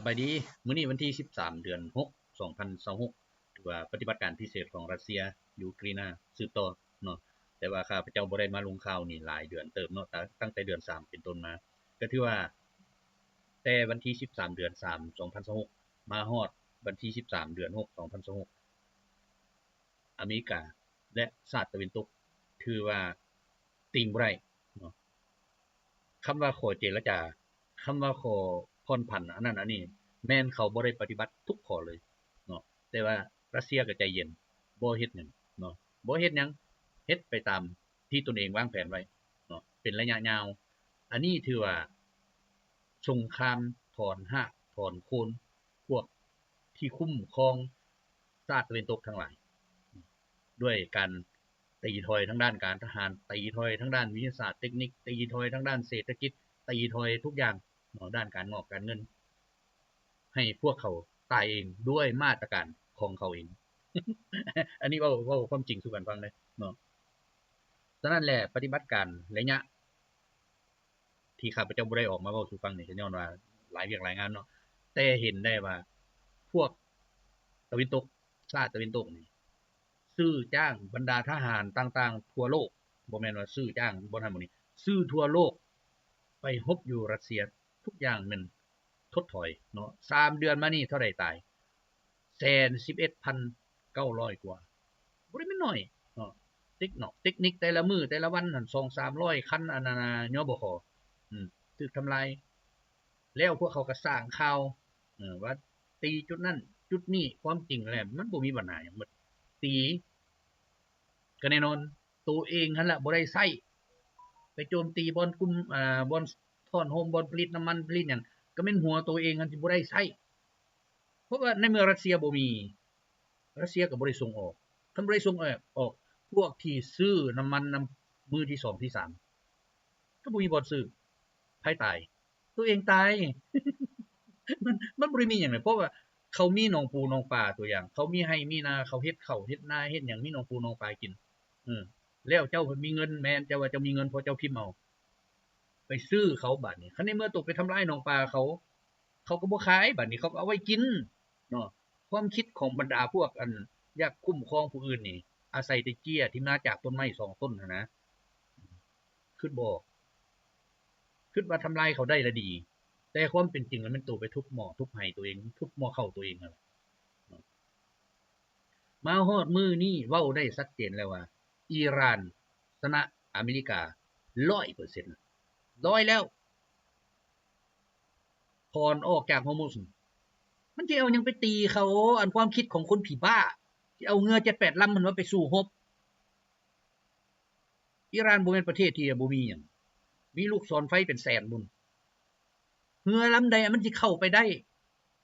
ບາຍດີ. ມື້ນີ້ວັນທີສິບສາມ ເດືອນຫົກ ສອງພັນຊາວຫົກ ຖືວ່າປະຕິບັດການພິເສດຂອງຣັດເຊຍຢູເຄຣນສືບຕໍ່ເນາະ. ແຕ່ວ່າຂ້າພະເຈົ້າບໍ່ໄດ້ມາລົງຂ່າວນີ້ຫຼາຍເດືອນເຕີບເນາະ, ຕັ້ງແຕ່ເດືອນສາມເປັນຕົ້ນມາ. ກໍຖືວ່າແຕ່ວັນທີສິບສາມ ເດືອນສາມ ສອງພັນຊາວຫົກ ມາຮອດວັນທີສິບສາມ ເດືອນຫົກ ສອງພັນຊາວຫົກ ອາເມລິກາ ແລະ ຊາດຕາເວັນຕົກ ຖືວ່າຕິງບໍ່ໄດ້ເນາະ. ຄຳວ່າຂໍເຈລະຈາ, ຄຳວ່າຂໍຜ່ອນຜັນອັນນັ້ນອັນນີ້ ແມ່ນເຂົາບໍ່ໄດ້ປະຕິບັດທຸກຂໍ້ເລີຍເນາະ. ແຕ່ວ່າຣັດເຊຍກໍໃຈເຢັນ, ບໍ່ເຮັດຫຍັງເນາະ, ບໍ່ເຮັດຫຍັງ, ເຮັດໄປຕາມທີ່ຕົນເອງວາງແຜນໄວ້ເນາະ ເປັນໄລຍະຍາວ. ອັນນີ້ຖືວ່າສົງຄາມຖອນຮາກຖອນໂຄນ ພວກທີ່ຄຸ້ມຄອງຊາດຕາເວັນຕົກທັງຫຼາຍ ດ້ວຍການຕີຖອຍທາງດ້ານການທະຫານ, ຕີຖອຍທາງດ້ານວິທະຍາສາດເຕັກນິກ, ຕີຖອຍທາງດ້ານເສດຖະກິດ, ຕີຖອຍທຸກຢ່າງເນາະ, ດ້ານການງອກການເງິນ ໃຫ້ພວກເຂົາຕາຍເອງດ້ວຍມາດຕະການຂອງເຂົາເອງ. ອັນນີ້ເວົ້າ ເວົ້າຄວາມຈິງສູ່ກັນຟັງເດີເນາະ. ສະນັ້ນແຫຼະ ປະຕິບັດການໄລຍະ ທີ່ຂ້າພະເຈົ້າບໍ່ໄດ້ອອກມາເວົ້າສູ່ຟັງນີ້ ກໍຍ້ອນວ່າຫຼາຍວຽກຫຼາຍງານເນາະ, ແຕ່ເຫັນໄດ້ວ່າພວກຕາເວັນຕົກ, ຊາດຕາເວັນຕົກນີ້ ຊື້ຈ້າງບັນດາທະຫານຕ່າງໆທົ່ວໂລກ, ບໍ່ແມ່ນວ່າຊື້ຈ້າງບ່ອນນັ້ນບ່ອນນີ້, ຊື້ທົ່ວໂລກໄປຮົບຢູ່ຣັດເຊຍ, ທຸກຢ່າງແມ່ນຖົດຖອຍເນາະ. ສາມເດືອນມານີ້ເທົ່າໃດຕາຍ? ແສນສິບເອັດພັນເກົ້າຮ້ອຍກວ່າ, ບໍ່ໄດ້ແມ່ນໜ້ອຍເນາະ. ເຕັກນອກ ເຕັກນິກແຕ່ລະມື້ແຕ່ລະວັນຫັ້ນ ສອງສາມຮ້ອຍຄັນ ອັນນັ້ນນະ ຍບຂ ອືມ ຖືກທຳລາຍ. ແລ້ວພວກເຂົາກໍສ້າງຂ່າວ ເອີ ວ່າຕີຈຸດນັ້ນຈຸດນີ້, ຄວາມຈິງແລ້ວມັນບໍ່ມີບັນຫາຫຍັງໝົດ. ຕີກໍແນ່ນອນ ໂຕເອງຫັ້ນລະບໍ່ໄດ້ໃຊ້, ໄປໂຈມຕີບ່ອນກຸ່ມ ອາ ບ່ອນຖອນໂຮມ, ບ່ອນຜະລິດນ້ຳມັນ, ຜະລິດຫຍັງ, ກໍແມ່ນຫົວໂຕເອງຫັ້ນທີ່ບໍ່ໄດ້ໃຊ້. ເພາະວ່າໃນເມື່ອຣັດເຊຍບໍ່ມີ, ຣັດເຊຍກໍບໍ່ໄດ້ສົ່ງອອກ. ຄັນບໍ່ໄດ້ສົ່ງອອກ, ອອກ, ພວກທີ່ຊື້ນ້ຳມັນນຳມືທີສອງ, ທີສາມ ກໍບໍ່ມີບ່ອນຊື້. ໃຜຕາຍ? ໂຕເອງຕາຍ. ມັນ, ມັນບໍ່ໄດ້ມີຫຍັງເລີຍ, ເພາະວ່າເຂົາມີໜອງປູໜອງປາ, ຕົວຢ່າງ, ເຂົາມີໄຮ່ມີນາ, ເຂົາເຮັດເຂົ້າເຮັດນາເຮັດຫຍັງ, ມີໜອງປູໜອງປາກິນ. ເອີ ແລ້ວເຈົ້າມີເງິນ, ແມ່ນ ເຈົ້າວ່າເຈົ້າມີເງິນ ເພາະເຈົ້າພິມເອົາ ໄປຊື້ເຂົາ. ບາດນີ້ ຄັນໃນເມື່ອໂຕໄປທຳລາຍໜອງປາເຂົາ, ເຂົາກໍບໍ່ຂາຍ, ບາດນີ້ເຂົາກໍເອົາໄວ້ກິນເນາະ. ຄວາມຄິດຂອງບັນດາພວກອັນຢາກຄຸ້ມຄອງຜູ້ອື່ນນີ້ ອາໄສແຕ່ເຈ້ຍທີ່ມາຈາກຕົ້ນໄມ້ສອງຕົ້ນຫັ້ນນະ. ຄິດບໍ່ອອກ, ຄິດວ່າທຳລາຍເຂົາໄດ້ລະດີ, ແຕ່ຄວາມເປັນຈິງລະແມ່ນໂຕໄປທຸບໝໍ້ທຸບໄຮ່ໂຕເອງ, ທຸບໝໍ້ເຂົ້າໂຕເອງຫັ້ນແຫຼະ. ມາຮອດມື້ນີ້ເວົ້າໄດ້ຊັດເຈນແລ້ວວ່າ ອີຣານຊະນະອາເມລິກາຮ້ອຍເປີເຊັນ, ຮ້ອຍແລ້ວ. ຖອນອອກຈາກຮອມຸດ, ມັນຊິເອົາຫຍັງໄປຕີເຂົາ? ອັນຄວາມຄິດຂອງຄົນຜີບ້າ, ຊິເອົາເຮືອເຈັດແປດລຳຫັ້ນວ່າໄປສູ້ຮົບ. ອີຣານບໍ່ແມ່ນປະເທດທີ່ບໍ່ມີຫຍັງ, ມີລູກສອນໄຟເປັນແສນພຸ້ນ. ເຮືອລຳໃດມັນຊິເຂົ້າໄປໄດ້?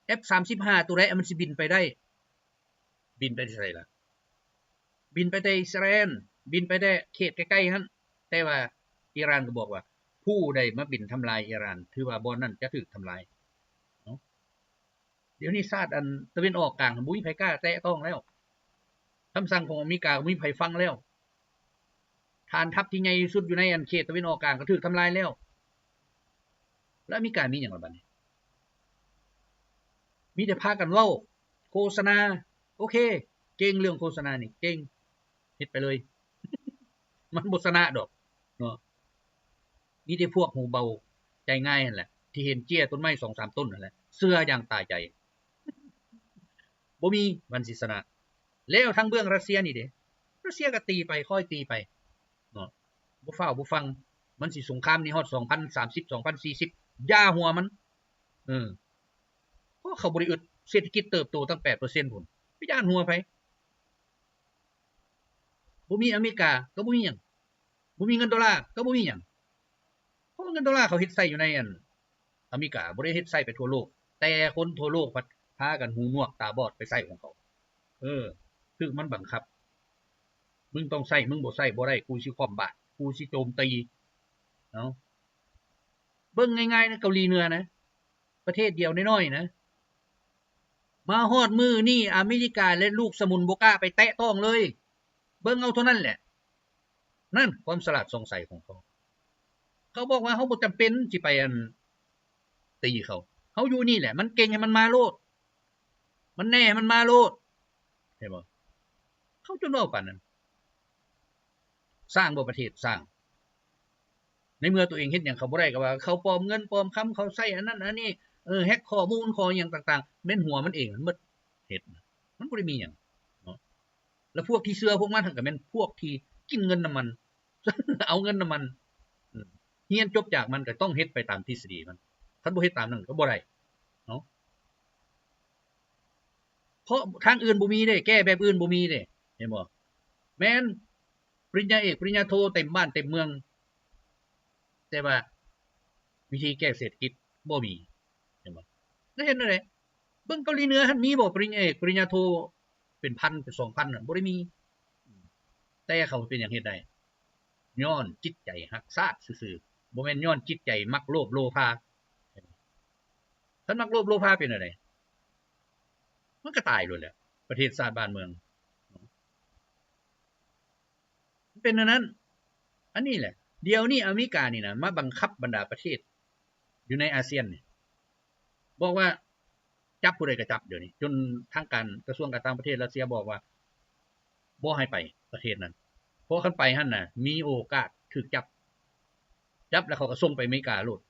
ເອັຟສາມສິບຫ້າໂຕໃດມັນຊິບິນໄປໄດ້? ບິນໄປແຕ່ໃສລະ? ບິນໄປແຕ່ອິດສະຣາເອນ, ບິນໄປແຕ່ເຂດໃກ້ໆຫັ້ນ. ແຕ່ວ່າອີຣານກໍບອກວ່າ ຜູ້ໃດມາບິນທຳລາຍອີຣານ ຖືວ່າບ່ອນນັ້ນຈະຖືກທຳລາຍເນາະ. ດຽວນີ້ຊາດອັນຕາເວັນອອກກາງ ບໍ່ມີໃຜກ້າແຕະຕ້ອງແລ້ວ. ຄຳສັ່ງຂອງອາເມລິກາ ບໍ່ມີໃຜຟັງແລ້ວ. ຖານທັບທີ່ໃຫຍ່ທີ່ສຸດຢູ່ໃນອັນເຂດຕາເວັນອອກກາງກໍຖືກທຳລາຍແລ້ວ. ແລ້ວອາເມລິກາມີຫຍັງລະບັດນີ້? ມີແຕ່ພາກັນເວົ້າ, ໂຄສະນາ. ໂອເຄ, ເກັ່ງເລື່ອງໂຄສະນານີ້, ເກັ່ງ, ເຮັດໄປເລີຍ. ມັນບໍ່ຊະນະດອກເນາະ. ມີແຕ່ພວກຫູເບົາໃຈງ່າຍຫັ້ນແຫຼະ ທີ່ເຫັນເຈ້ຍຕົ້ນໄມ້ສອງສາມຕົ້ນຫັ້ນແຫຼະ ເຊື່ອຢ່າງຕາຍໃຈ. ບໍ່ມີວັນຊິຊະນະ. ແລ້ວທາງເບື້ອງຣັດເຊຍນີ້ເດ? ຣັດເຊຍກໍຕີໄປ, ຄ່ອຍຕີໄປເນາະ, ບໍ່ຟ້າວບໍ່ຟັ່ງ. ມັນຊິສົງຄາມນີ້ຮອດສອງພັນສາມສິບ ສອງພັນສີ່ສິບ ຢ່າຫົວມັນ. ເອີ ເພາະເຂົາບໍ່ໄດ້ອຶດ, ເສດຖະກິດເຕີບໂຕຕັ້ງແປດເປີເຊັນພຸ້ນ, ໄປຢ້ານຫົວໃຜ? ບໍ່ມີອາເມລິກາກໍບໍ່ມີຫຍັງ, ບໍ່ມີເງິນໂດລາກໍບໍ່ມີຫຍັງ. ເພາະວ່າເງິນໂດລາເຂົາເຮັດໃຊ້ຢູ່ໃນອັນອາເມລິກາ, ບໍ່ໄດ້ເຮັດໃຊ້ໄປທົ່ວໂລກ, ແຕ່ຄົນທົ່ວໂລກພັດພາກັນຫູໜວກຕາບອດໄປໃຊ້ຂອງເຂົາ. ເອີ ຖືກມັນບັງຄັບ, ມຶງຕ້ອງໃຊ້, ມຶງບໍ່ໃຊ້ບໍ່ໄດ້, ກູຊິຄວ່ຳບາດ, ກູຊິໂຈມຕີ. ເອົາ ເບິ່ງງ່າຍໆນະ, ເກົາຫຼີເໜືອນະ, ປະເທດດຽວນ້ອຍໆນະ, ມາຮອດມື້ນີ້ອາເມລິກາ ແລະ ລູກສະໝຸນບໍ່ກ້າໄປແຕະຕ້ອງເລີຍ. ເບິ່ງເອົາເທົ່ານັ້ນແຫຼະ. ນັ້ນຄວາມສະຫຼາດສ່ອງໃສຂອງເຂົາ. ເຂົາບອກວ່າເຮົາບໍ່ຈຳເປັນຊິໄປອັນຕີເຂົາ. ເຮົາຢູ່ນີ້ແຫຼະ ມັນເກັ່ງໃຫ້ມັນມາໂລດ ມັນແນ່ໃຫ້ມັນມາໂລດ ເຫັນບໍ່? ເຂົາຈົນເວົ້າປານນັ້ນ ສ້າງບໍ່ປະເທດ? ສ້າງ. ໃນເມື່ອຕົວເອງເຮັດຫຍັງເຂົາບໍ່ໄດ້ ກໍວ່າເຂົາປອມເງິນປອມຄຳ ເຂົາໃຊ້ອັນນັ້ນອັນນີ້ ເອີ ແຮັກຂໍ້ມູນ ຂໍ້ຫຍັງຕ່າງໆ ແມ່ນຫົວມັນເອງໝົດ ເຮັດ ມັນບໍ່ໄດ້ມີຫຍັງເນາະ. ແລ້ວພວກທີ່ເຊື່ອພວກມັນຫັ້ນກໍແມ່ນພວກທີ່ກິນເງິນນຳມັນ ເອົາເງິນນຳມັນ ຮຽນຈົບຈາກມັນກໍຕ້ອງເຮັດໄປຕາມທິດສະດີມັນ ຄັນບໍ່ເຮັດຕາມນັ້ນກໍບໍ່ໄດ້ເນາະ. ເພາະທາງອື່ນບໍ່ມີເດ້ ແກ້ແບບອື່ນບໍ່ມີເດ້ ເຫັນບໍ່? ແມ່ນປະລິນຍາເອກ ປະລິນຍາໂທເຕັມບ້ານເຕັມເມືອງ ແຕ່ວ່າວິທີແກ້ເສດຖະກິດບໍ່ມີ ເຫັນບໍ່? ແລ້ວເຮັດແນວໃດ? ເບິ່ງເກົາຫຼີເໜືອຫັ້ນມີບໍ່ ປະລິນຍາເອກ ປະລິນຍາໂທເປັນພັນເປັນສອງພັນນະ ບໍ່ໄດ້ມີ ແຕ່ເຂົາເປັນຫຍັງເຮັດໄດ້? ຍ້ອນຈິດໃຈຮັກຊາດຊື່ໆ ບໍ່ແມ່ນຍ້ອນຈິດໃຈມັກໂລບໂລພາ. ຄັນມັກໂລບໂລພາເປັນແນວໃດ? ມັນກໍຕາຍໂລດແຫຼະ ປະເທດຊາດບ້ານເມືອງ ມັນເປັນແນວນັ້ນ. ອັນນີ້ແຫຼະ ດຽວນີ້ອາເມລິການີ້ນະ ມາບັງຄັບບັນດາປະເທດຢູ່ໃນອາຊຽນນີ້ ບອກວ່າຈັບຜູ້ໃດກໍຈັບ ດຽວນີ້ ຈົນທາງການກະຊວງການຕ່າງປະເທດຣັດເຊຍບອກວ່າບໍ່ໃຫ້ໄປປະເທດນັ້ນ ເພາະຄັນໄປຫັ້ນນະ ມີໂອກາດຖືກຈັບ ຈັບແລ້ວເຂົາກໍສົ່ງໄປອາເມລິກາໂລດ.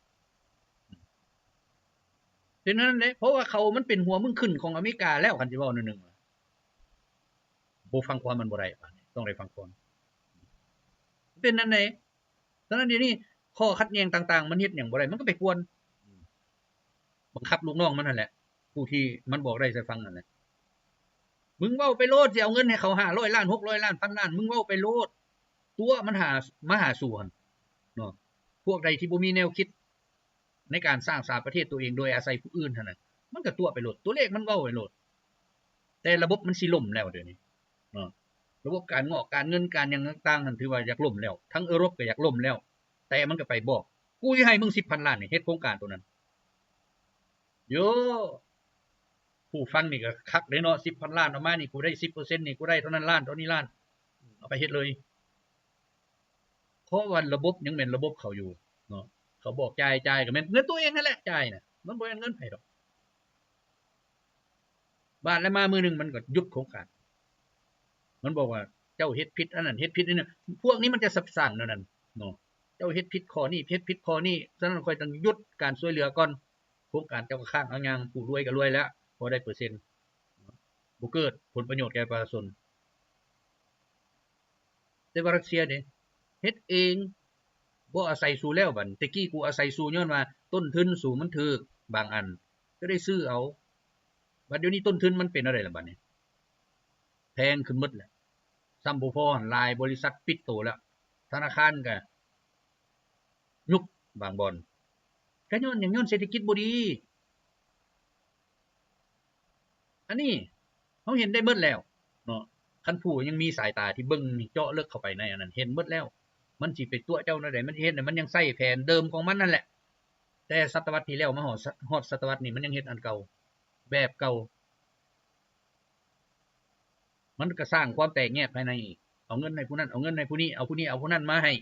ເປັນນັ້ນເດ້ ເພາະວ່າເຂົາມັນເປັນຫົວເມືອງຂຶ້ນຂອງອາເມລິກາແລ້ວ ຄັນຊິເວົ້າແນວໜຶ່ງ ບໍ່ຟັງຄວາມມັນບໍ່ໄດ້ ບາດນີ້ຕ້ອງໄດ້ຟັງຄວາມ ເປັນນັ້ນເດ້. ສະນັ້ນດຽວນີ້ຂໍ້ຂັດແຍ່ງຕ່າງໆ ມັນເຮັດຫຍັງບໍ່ໄດ້ ມັນກໍໄປກວນ ບັງຄັບລູກນ້ອງມັນຫັ້ນແຫຼະ ຜູ້ທີ່ມັນບອກໄດ້ໃຫ້ຟັງນັ້ນແຫຼະ ມຶງເວົ້າໄປໂລດ ຊິເອົາເງິນໃຫ້ເຂົາຫ້າຮ້ອຍລ້ານ ຫົກຮ້ອຍລ້ານ ພັນລ້ານ ມຶງເວົ້າໄປໂລດ ຕົວະມັນຫາ ມາຫາສູ່ຫັ້ນເນາະ. ພວກໃດທີ່ບໍ່ມີແນວຄິດ ໃນການສ້າງສາປະເທດຕົວເອງໂດຍອາໄສຜູ້ອື່ນຫັ້ນນະ ມັນກໍຕົວະໄປໂລດ ຕົວເລກມັນເວົ້າໄປໂລດ. ແຕ່ລະບົບມັນຊິລົ້ມແລ້ວດຽວນີ້ເນາະ ລະບົບການງອກການເງິນການຫຍັງຕ່າງໆ ຫັ້ນຖືວ່າຢາກລົ້ມແລ້ວ ທັງເອີຣົບກໍຢາກລົ້ມແລ້ວ ແຕ່ມັນກໍໄປບອກ ກູຊິໃຫ້ມຶງສິບພັນລ້ານນີ້ ເຮັດໂຄງການໂຕນັ້ນ ໂຢ ຜູ້ຟັງນີ້ກໍຄັກເດ້ເນາະ ສິບພັນລ້ານເອົາມານີ້ ກູໄດ້ສິບເປີເຊັນນີ້ ກູໄດ້ເທົ່ານັ້ນລ້ານ ເທົ່ານີ້ລ້ານ ເອົາໄປເຮັດເລີຍ. ເພາະວ່າລະບົບຍັງແມ່ນລະບົບເຂົາຢູ່ເນາະ ເຂົາບອກຈ່າຍ ຈ່າຍກໍແມ່ນເງິນຕົວເອງຫັ້ນແຫຼະ ຈ່າຍນະ ມັນບໍ່ແມ່ນເງິນໃຜດອກ. ບາດແລ້ວມາມື້ໜຶ່ງມັນກໍຢຸດໂຄງການ ມັນບອກວ່າເຈົ້າເຮັດຜິດອັນນັ້ນເຮັດຜິດອັນນີ້ ພວກນີ້ມັນຈະສັບສ້າງແນວນັ້ນເນາະ ເຈົ້າເຮັດຜິດຂໍ້ນີ້ເຮັດຜິດຂໍ້ນີ້ ສະນັ້ນຂ້ອຍຕ້ອງຢຸດການຊ່ວຍເຫຼືອກ່ອນ ໂຄງການເຈົ້າກໍຄ້າງເອົາຢ່າງ ຜູ້ລວຍກໍລວຍແລ້ວ ພໍໄດ້ເປີເຊັນ ບໍ່ເກີດຜົນປະໂຫຍດແກ່ປະຊາຊົນ. ແຕ່ວ່າຣັດເຊຍເດ້ ເຮັດເອງ ບໍ່ອາໄສຊູແລ້ວ ບັດນີ້ ແຕ່ກີ້ກູອາໄສຊູຍ້ອນວ່າຕົ້ນທຶນຊູມັນຖືກ ບາງອັນກໍໄດ້ຊື້ເອົາ ບັດດຽວນີ້ຕົ້ນທຶນມັນເປັນແນວໃດລະບັດນີ້ ແພງຂຶ້ນໝົດແລ້ວ ຊ້ຳບໍ່ພໍຫັ້ນ ຫຼາຍບໍລິສັດປິດໂຕແລ້ວ ທະນາຄານກໍຍຸບບາງບ່ອນ ກໍຍ້ອນຫຍັງ? ຍ້ອນເສດຖະກິດບໍ່ດີ. ອັນນີ້ເຮົາເຫັນໄດ້ໝົດແລ້ວເນາະ ຄັນຜູ້ຍັງມີສາຍຕາທີ່ເບິ່ງນີ້ ເຈາະເລິກເຂົ້າໄປໃນອັນນັ້ນ ເຫັນໝົດແລ້ວ ມັນຊິໄປຕົວະເຈົ້າແນວໃດ ມັນຊິເຮັດໃດ ມັນຍັງໃຊ້ແຜນເດີມຂອງມັນນັ້ນແຫຼະ ແຕ່ສະຕະວັດທີ່ແລ້ວມາຮອດ ຮອດສະຕະວັດນີ້ ມັນຍັງເຮັດອັນເກົ່າ ແບບເກົ່າ. ມັນກໍສ້າງຄວາມແຕກແຍກພາຍໃນອີກ ເອົາເງິນໃຫ້ຜູ້ນັ້ນ ເອົາເງິນໃຫ້ຜູ້ນີ້ ເອົາຜູ້ນີ້ເອົາຜູ້ນັ້ນມາໃຫ້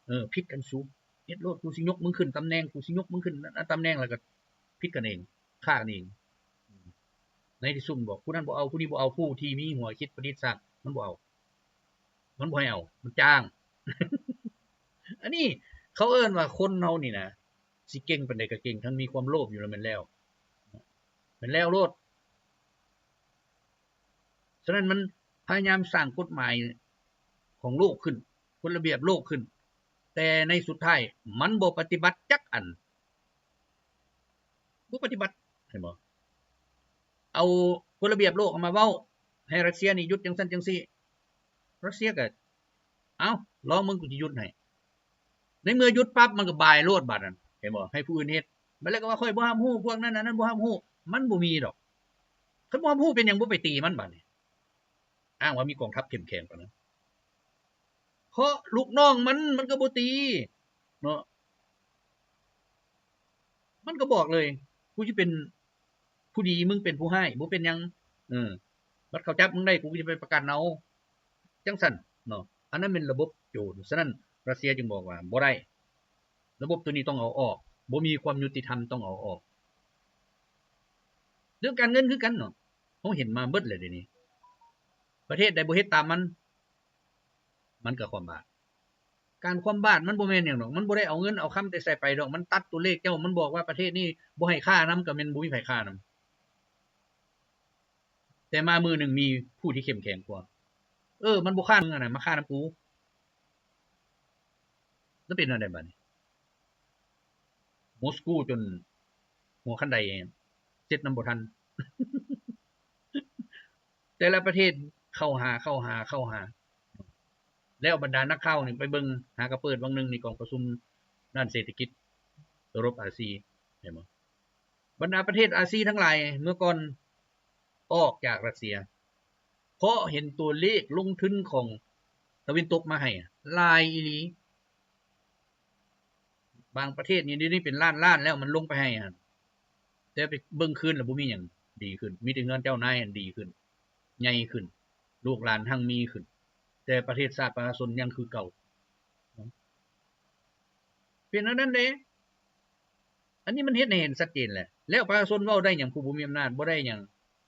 ເອີ ຜິດກັນສູ ເຮັດໂລດ ກູຊິຍົກມຶງຂຶ້ນຕຳແໜ່ງ ກູຊິຍົກມຶງຂຶ້ນຕຳແໜ່ງ ແລ້ວກໍຜິດກັນເອງ ຂ້າກັນເອງ. ໃນທີ່ສຸດບອກ ຜູ້ນັ້ນບໍ່ເອົາ ຜູ້ນີ້ບໍ່ເອົາ ຜູ້ທີ່ມີຫົວຄິດປະດິດສ້າງ ມັນບໍ່ເອົາ ມັນບໍ່ໃຫ້ເອົາ ມັນຈ້າງ. ອັນນີ້ເຂົາເອີ້ນວ່າຄົນເຮົານີ້ນະ ຊິເກັ່ງປານໃດກໍເກັ່ງ ທັງມີຄວາມໂລບຢູ່ແລ້ວແມ່ນແລ້ວ ແມ່ນແລ້ວໂລດ. ສະນັ້ນມັນພະຍາຍາມສ້າງກົດໝາຍຂອງໂລກຂຶ້ນ ກົດລະບຽບໂລກຂຶ້ນ ແຕ່ໃນສຸດທ້າຍມັນບໍ່ປະຕິບັດຈັກອັນ ບໍ່ປະຕິບັດ ເຫັນບໍ່? ເອົາກົດລະບຽບໂລກເອົາມາເວົ້າ ໃຫ້ຣັດເຊຍນີ້ຢຸດຈັ່ງຊັ້ນຈັ່ງຊີ້ ຣັດເຊຍກໍ ເອົ້າ ລອງເບິ່ງ ກູຈະຢຸດໃຫ້. ໃນເມື່ອຢຸດປັບ ມັນກໍບາຍໂລດບາດນັ້ນ ເຫັນບໍ່? ໃຫ້ຜູ້ອື່ນເຮັດ ບາດແລ້ວກໍວ່າ ຂ້ອຍບໍ່ຮັບຮູ້ ພວກນັ້ນອັນນັ້ນບໍ່ຮັບຮູ້ ມັນບໍ່ມີດອກ. ຄັນບໍ່ຮັບຮູ້ເປັນຫຍັງບໍ່ໄປຕີມັນບາດນີ້? ອ້າງວ່າມີກອງທັບເຂັ້ມແຂງປານນັ້ນ ເພາະລູກນ້ອງມັນ ມັນກໍບໍ່ຕີເນາະ ມັນກໍບອກເລີຍ ກູຊິເປັນຜູ້ດີ ມຶງເປັນຜູ້ຮ້າຍ ບໍ່ເປັນຫຍັງ ເອີ ບັດເຂົາຈັບມຶງໄດ້ ກູຈະໄປປະກັນເອົາ ຈັ່ງຊັ້ນເນາະ. ອັນນັ້ນແມ່ນລະບົບໂຈນ ສະນັ້ນຣັດເຊຍຈຶ່ງບອກວ່າບໍ່ໄດ້ ລະບົບໂຕນີ້ຕ້ອງເອົາອອກ ບໍ່ມີຄວາມຍຸຕິທຳ ຕ້ອງເອົາອອກ. ເລື່ອງການເງິນຄືກັນເນາະ ເຮົາເຫັນມາເບິດແລ້ວເດນີ້ ປະເທດໃດບໍ່ເຮັດຕາມມັນ ມັນກໍຄວ່ຳບາດ. ການຄວ່ຳບາດມັນບໍ່ແມ່ນຫຍັງດອກ ມັນບໍ່ໄດ້ເອົາເງິນເອົາຄຳແຕ່ໃສໄປດອກ ມັນຕັດຕົວເລກເຈົ້າ ມັນບອກວ່າປະເທດນີ້ບໍ່ໃຫ້ຄ້ານຳ ກໍແມ່ນບໍ່ມີໃຜຄ້ານຳ. ແຕ່ມາມື້ໜຶ່ງມີຜູ້ທີ່ເຂັ້ມແຂງກວ່າ ເອີ ມັນບໍ່ຄ້ານມຶງ ອັນນັ້ນມາຄ້ານຳກູ ແລ້ວເປັນແນວໃດບາດນີ້? ໂມສກູຈົນຫົວຄັນໄດເຊັດນຳບໍ່ທັນ ແຕ່ລະປະເທດເຂົ້າຫາ ເຂົ້າຫາ ເຂົ້າຫາ ແລ້ວບັນດານັກຂ່າວນີ້ໄປເບິ່ງ ຫາກະເປີດຫວ່າງໜຶ່ງໃນກອງປະຊຸມດ້ານເສດຖະກິດເອີຣົບອາຊີ ເຫັນບໍ່? ບັນດາປະເທດອາຊີທັງຫຼາຍເມື່ອກ່ອນອອກຈາກຣັດເຊຍ ເພາະເຫັນຕົວເລກລົງທຶນຂອງຕາເວັນຕົກມາໃຫ້ຫຼາຍອີ່ຫຼີ. ບາງປະເທດນີ້ດຽວນີ້ເປັນລ້ານລ້ານແລ້ວ ມັນລົງໄປໃຫ້ຫັ້ນ ແຕ່ໄປເບິ່ງຄືນແລ້ວບໍ່ມີຫຍັງດີຂຶ້ນ ມີແຕ່ເຮືອນເຈົ້ານາຍຫັ້ນດີຂຶ້ນ ໃຫຍ່ຂຶ້ນ ລູກຫຼານຮັ່ງມີຂຶ້ນ ແຕ່ປະເທດຊາດປະຊາຊົນຍັງຄືເກົ່າ. ເປັນອັນນັ້ນເດ້ ອັນນີ້ມັນເຮັດໃຫ້ເຫັນຊັດເຈນແຫຼະ ແລ້ວປະຊາຊົນເວົ້າໄດ້ຫຍັງ? ຜູ້ບໍ່ມີອຳນາດບໍ່ໄດ້ຫຍັງ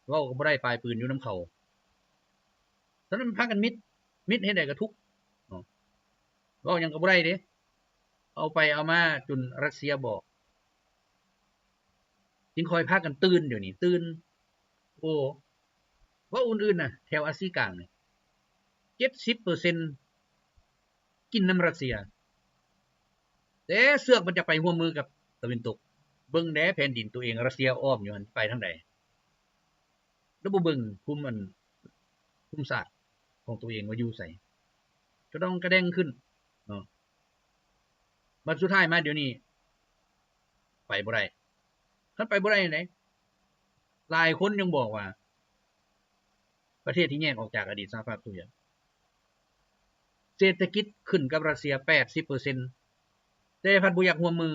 ເວົ້າກໍບໍ່ໄດ້ ປາຍປືນຢູ່ນຳເຂົາ. ສະນັ້ນພາກັນມິດ ມິດເຮັດໃດກໍທຸກເນາະ ເວົ້າຫຍັງກໍບໍ່ໄດ້ເດ້. ເອົາໄປເອົາມາຈົນຣັດເຊຍບອກ ຈຶ່ງຄ່ອຍພາກັນຕື່ນ ດຽວນີ້ຕື່ນ. ໂອ້ ເວົ້າອື່ນໆນະ ແຖວອາຊີກາງນີ້ ເຈັດສິບເປີເຊັນກິນນຳຣັດເຊຍ ແຕ່ເຊືອກມັນຈະໄປຮ່ວມມືກັບຕາເວັນຕົກ. ເບິ່ງແດ່ແຜ່ນດິນຕົວເອງ ຣັດເຊຍອ້ອມຢູ່ຫັ້ນ ໄປທາງໃດ? ແລ້ວບໍ່ເບິ່ງພູມອັນ ພູມສາດຂອງຕົວເອງວ່າຢູ່ໃສ ກະດອງກະແດງຂຶ້ນເນາະ. ບັດສຸດທ້າຍມາດຽວນີ້ໄປບໍ່ໄດ້. ຄັນໄປບໍ່ໄດ້ຈັ່ງໃດ? ຫຼາຍຄົນຍັງບອກວ່າ ປະເທດທີ່ແຍກອອກຈາກອະດີດສະຫະພາບໂຊວຽດ ເສດຖະກິດຂຶ້ນກັບຣັດເຊຍແປດສິບເປີເຊັນ ແຕ່ພັດບໍ່ຢາກຮ່ວມມື.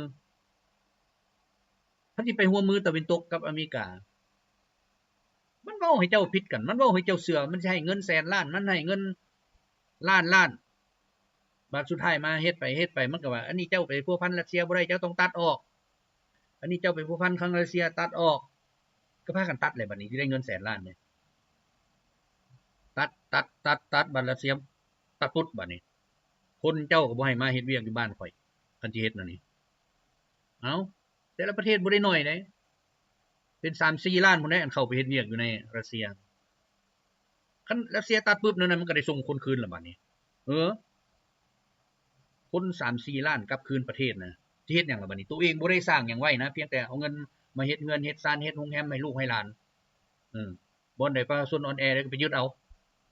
ຄັນຊິໄປຮ່ວມມືຕາເວັນຕົກກັບອາເມລິກາ ມັນເວົ້າໃຫ້ເຈົ້າຜິດກັນ ມັນເວົ້າໃຫ້ເຈົ້າເຊື່ອ ມັນຊິໃຫ້ເງິນແສນລ້ານ ມັນໃຫ້ເງິນລ້ານລ້ານ. ບາດສຸດທ້າຍມາເຮັດໄປເຮັດໄປ ມັນກໍວ່າ ອັນນີ້ເຈົ້າໄປພົວພັນຣັດເຊຍບໍ່ໄດ້ ເຈົ້າຕ້ອງຕັດອອກ ອັນນີ້ເຈົ້າໄປພົວພັນຄັງຣັດເຊຍ ຕັດອອກ. ກໍພາກັນຕັດແຫຼະ ບັດນີ້ຊິໄດ້ເງິນແສນລ້ານເດ້ ຕັດ ຕັດ ຕັດ ຕັດ ບັດຣັດເຊຍຕັດປຸດ ບັດນີ້ ຄົນເຈົ້າກໍບໍ່ໃຫ້ມາເຮັດວຽກຢູ່ບ້ານຂ້ອຍ ຄັນຊິເຮັດແນວນີ້. ເອົ້າ ແຕ່ລະປະເທດບໍ່ໄດ້ໜ້ອຍເດ້ ເປັນສາມສີ່ລ້ານພຸ້ນເດ້ ອັນເຂົ້າໄປເຮັດວຽກຢູ່ໃນຣັດເຊຍ. ຄັນຣັດເຊຍຕັດປຶບແນວນັ້ນ ມັນກໍໄດ້ສົ່ງຄົນຄືນລະບາດນີ້. ເອີ ຄົນສາມສີ່ລ້ານກັບຄືນປະເທດນະ ຊິເຮັດຫຍັງລະບາດນີ້? ໂຕເອງບໍ່ໄດ້ສ້າງຫຍັງໄວ້ນະ ພຽງແຕ່ເອົາເງິນມາເຮັດເຮືອນເຮັດຊານ ເຮັດໂຮງແຮມໃຫ້ລູກໃຫ້ຫຼານ. ເອີ ບ່ອນໃດປະຊາຊົນອ່ອນແອ ກໍໄປຍຶດເອົາ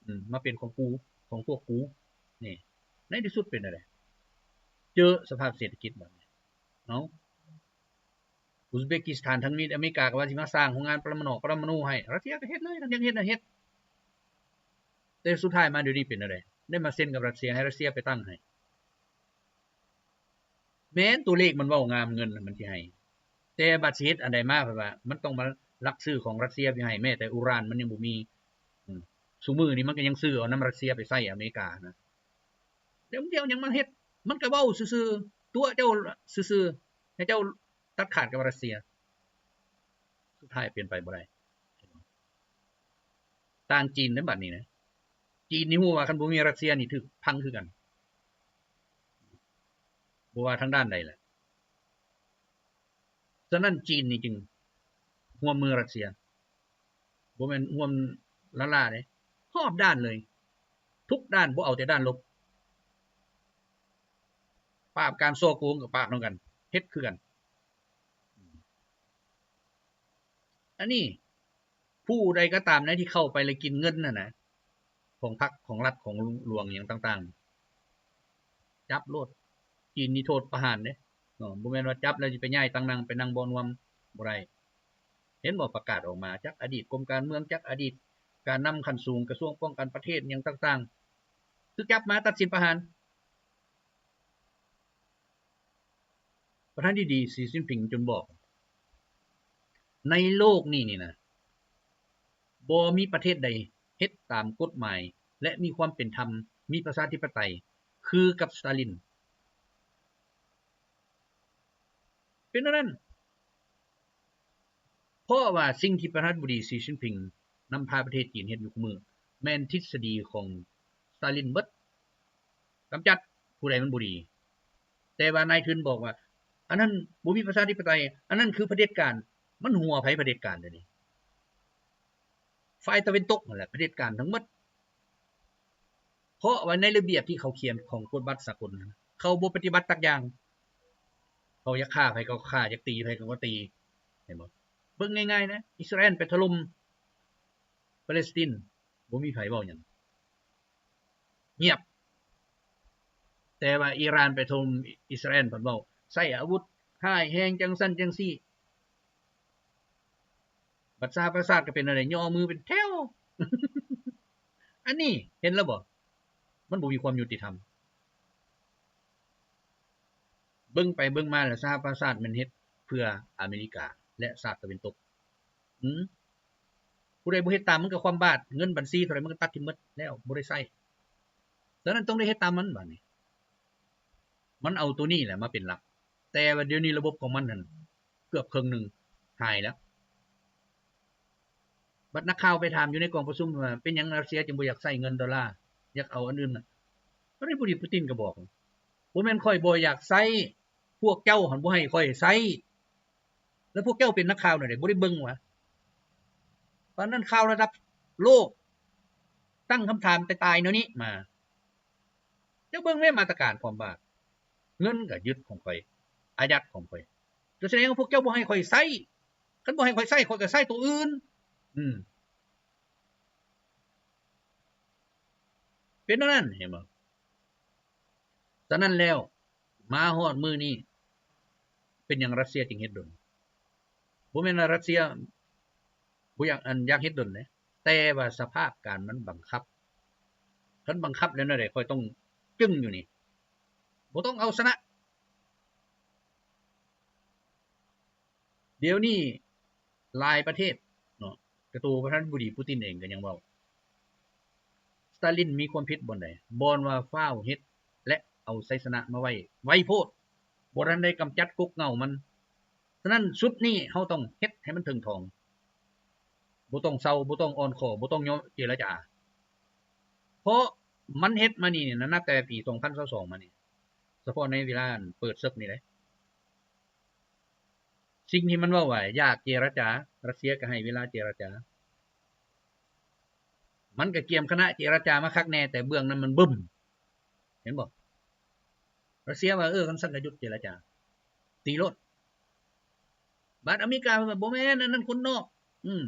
ອືມ ມາເປັນຂອງກູ ຂອງພວກກູ. ນີ້ ໃນທີ່ສຸດເປັນແນວໃດ? ເຈີສະພາບເສດຖະກິດແບບນີ້. ເອົ້າ ອຸສເບກິສຖານ ທາງມີດ ອາເມລິກາກໍວ່າຊິມາສ້າງໂຮງງານປະລະມະນອກ ປະລະມະນູໃຫ້ ຣັດເຊຍກໍເຮັດເລີຍ ຄັນຢາກເຮັດນະເຮັດ. ແຕ່ສຸດທ້າຍມາດຽວນີ້ເປັນແນວໃດ? ໄດ້ມາເຊັນກັບຣັດເຊຍ ໃຫ້ຣັດເຊຍໄປຕັ້ງໃຫ້. ແມ່ນຕົວເລກມັນເວົ້າງາມ ເງິນມັນຊິໃຫ້ ແຕ່ບັດຊິເຮັດອັນໃດມາ ເພິ່ນວ່າມັນຕ້ອງມາລັກຊື້ຂອງຣັດເຊຍໄປໃຫ້ ແມ້ແຕ່ອູຣານມັນຍັງບໍ່ມີ. ອືມ ຊຸມື້ນີ້ມັນກໍຍັງຊື້ເອົານຳຣັດເຊຍໄປໃຊ້ອາເມລິການະ ແລ້ວມັນຊິເອົາຫຍັງມາເຮັດ? ມັນກໍເວົ້າຊື່ໆ ຕົວະເຈົ້າຊື່ໆ ໃຫ້ເຈົ້າຕັດຂາດກັບຣັດເຊຍ ສຸດທ້າຍເປັນໄປບໍ່ໄດ້. ຕ່າງຈີນເດ້ບັດນີ້ນະ ຈີນນີ້ຮູ້ວ່າຄັນບໍ່ມີຣັດເຊຍນີ້ຖືກພັງຄືກັນ ບໍ່ວ່າທາງດ້ານໃດແຫຼະ. ສະນັ້ນຈີນນີ້ຈຶ່ງຮ່ວມມືຣັດເຊຍ ບໍ່ແມ່ນຮ່ວມລ້າໆເດ້ ຮອບດ້ານເລີຍ ທຸກດ້ານ ບໍ່ເອົາແຕ່ດ້ານລົບ. ປາບການສໍ້ໂກງກໍປາບນຳກັນ ເຮັດຄືກັນ. ອັນນີ້ ຜູ້ໃດກໍຕາມໃນທີ່ເຂົ້າໄປແລ້ວກິນເງິນຫັ້ນນະ ຂອງພັກຂອງລັດຂອງຫຼວງຫຍັງຕ່າງໆ ຈັບໂລດ. ຈີນນີ້ໂທດປະຫານເດ້ເນາະ ບໍ່ແມ່ນວ່າຈັບແລ້ວຊິໄປຍ້າຍຕາງນັ່ງ ໄປນັ່ງເບາະນວມ ບໍ່ໄດ້. ເຫັນບໍ່ ປະກາດອອກມາ ຈັກອະດີດກົມການເມືອງ ຈັກອະດີດການນຳຂັ້ນສູງ ກະຊວງປ້ອງກັນປະເທດຫຍັງຕ່າງໆ ຖືກຈັບມາຕັດສິນປະຫານ. ປະທານທິບໍດີ ສີຈິ້ນຜິງ ຈົນບອກ ໃນໂລກນີ້ນີ້ນະ ບໍ່ມີປະເທດໃດເຮັດຕາມກົດໝາຍ ແລະ ມີຄວາມເປັນທຳ ມີປະຊາທິປະໄຕ ຄືກັບສະຕາລິນ. ເປັນແນວນັ້ນ. ພາະວ່າສິ່ງທີ່ປະທານາທິບໍດີ ສີ ຈິ້ນຜິງ ນຳພາປະເທດຈີນເຮັດຢູ່ຄູ່ມື້ ແມ່ນທິດສະດີຂອງສະຕາລິນເບິດ, ກຳຈັດຜູ້ໃດມັນບໍ່ດີ. ແຕ່ວ່ານາຍທຶນບອກວ່າ ອັນນັ້ນບໍ່ມີປະຊາທິປະໄຕ, ອັນນັ້ນຄືຜະເດັດການ. ມັນຫົວໃຜຜະເດັດການດຽວນີ້? ຝ່າຍຕາເວັນຕົກນັ້ນແຫຼະ ຜະເດັດການທັງໝົດ. ເພາະວ່າໃນລະບຽບທີ່ເຂົາຂຽນຂອງກົດບັດສາກົນນັ້ນ ເຂົາບໍ່ປະຕິບັດຈັກຢ່າງ. ເຂົາຢາກຂ້າໃຜເຂົາກໍຂ້າ, ຢາກຕີໃຜເຂົາກໍຕີ. ເຫັນບໍ່? ເບິ່ງງ່າຍໆນະ, ອິດສະຣາແອນໄປຖະຫຼົ່ມປາເລສໄຕນ ບໍ່ມີໃຜເວົ້າຫຍັງ. ງຽບ. ແຕ່ວ່າອີຣານໄປຖົມອິດສະຣາແອນ ເພິ່ນເວົ້າໃຊ້ອາວຸດຮ້າຍແຮງ ຈັ່ງຊັ້ນຈັ່ງຊີ້. ບັດສະຫະປະຊາຊາດກໍເປັນແນວໃດ? ຍໍມືເປັນແຖວ. ອັນນີ້ເຫັນແລ້ວບໍ່? ມັນບໍ່ມີຄວາມຍຸຕິທຳ. ເບິ່ງໄປເບິ່ງມາແລ້ວ ສະຫະປະຊາຊາດແມ່ນເຮັດເພື່ອອາເມລິກາ ແລະ ຊາດຕາເວັນຕົກ. ອືມ ຜູ້ໃດບໍ່ເຮັດຕາມ ມັນກໍຄວ່ຳບາດ, ເງິນບັນຊີເທົ່າໃດ ມັນກໍຕັດຖິ້ມໝົດແລ້ວ ບໍ່ໄດ້ໃຊ້. ສະນັ້ນຕ້ອງໄດ້ເຮັດຕາມມັນບາດນີ້. ມັນເອົາໂຕນີ້ແຫຼະມາເປັນຫຼັກ, ແຕ່ວ່າດຽວນີ້ລະບົບຂອງມັນຫັ້ນເກືອບເຄິ່ງໜຶ່ງຫາຍແລ້ວ. ບັດນັກຂ່າວໄປຖາມຢູ່ໃນກອງປະຊຸມວ່າ ເປັນຫຍັງຣັດເຊຍຈຶ່ງບໍ່ຢາກໃຊ້ເງິນໂດລາ, ຢາກເອົາອັນອື່ນນະ? ປະທານາທິບໍດີປູຕິນກໍບອກ, ບໍ່ແມ່ນຂ້ອຍບໍ່ຢາກໃຊ້, ພວກເຈົ້າຫັ້ນບໍ່ໃຫ້ຂ້ອຍໃຊ້. ແລ້ວພວກເຈົ້າເປັນນັກຂ່າວແນວໃດ ບໍ່ໄດ້ເບິ່ງຫວາ? ປານນັ້ນ ຂ່າວລະດັບໂລກຕັ້ງຄຳຖາມຕາຍໆແນວນີ້ມາ. ເຈົ້າເບິ່ງແມ້ມາດຕະການຄວາມບາດ, ເງິນກໍຍຶດຂອງຂ້ອຍ, ອາຍັດຂອງຂ້ອຍ, ກໍສະແດງວ່າພວກເຈົ້າບໍ່ໃຫ້ຂ້ອຍໃຊ້. ຄັນບໍ່ໃຫ້ຂ້ອຍໃຊ້ ຂ້ອຍກໍໃຊ້ໂຕອື່ນ. ອືມ ເປັນແນວນັ້ນ ເຫັນບໍ່? ສະນັ້ນແລ້ວ ມາຮອດມື້ນີ້ ເປັນຫຍັງຣັດເຊຍຈຶ່ງເຮັດດົນ? ບໍ່ແມ່ນວ່າຣັດເຊຍບໍ່ຢາກ ອັນ ຢາກເຮັດດົນເດ້, ແຕ່ວ່າສະພາບການມັນບັງຄັບ. ຄັນບັງຄັບແລ້ວແນວໃດ? ຂ້ອຍຕ້ອງຈຶ່ງຢູ່ນີ້, ບໍ່ຕ້ອງເອົາຊະນະ. ດຽວນີ້ຫຼາຍປະເທດເນາະ, ກະໂຕປະທານາທິບໍດີປູຕິນເອງກໍຍັງເວົ້າ, ສະຕາລິນມີຄວາມຜິດບ່ອນໃດ? ບ່ອນວ່າຟ້າວເຮັດ ແລະ ເອົາໄຊຊະນະມາໄວ້ໄວໂພດ, ບໍ່ທັນໄດ້ກຳຈັດກົກເຫງົ້າມັນ. ສະນັ້ນ ຊຸດນີ້ເຮົາຕ້ອງເຮັດໃຫ້ມັນເຖິງຖອງ, ບໍ່ຕ້ອງເຊົາ, ບໍ່ຕ້ອງອ່ອນຂໍ້, ບໍ່ຕ້ອງຍອມເຈລະຈາ. ເພາະມັນເຮັດມານີ້ນະ, ນັບແຕ່ປີສອງພັນຊາວສອງມານີ້, ສະເພາະໃນເວລາເປີດເສິກນີ້ເດ້. ສິ່ງທີ່ມັນເວົ້າວ່າຢາກເຈລະຈາ, ຣັດເຊຍກໍໃຫ້ເວລາເຈລະຈາ. ມັນກໍກຽມຄະນະເຈລະຈາມາຄັກແນ່, ແຕ່ເບື້ອງນັ້ນມັນບຶ້ມ. ເຫັນບໍ່? ຣັດເຊຍວ່າ ເອີ ຄັນຊັ້ນກໍຢຸດເຈລະຈາ, ຕີໂລດ. ບາດອາເມລິກາວ່າ ບໍ່ແມ່ນ, ອັນນັ້ນຄົນນອກ, ອືມ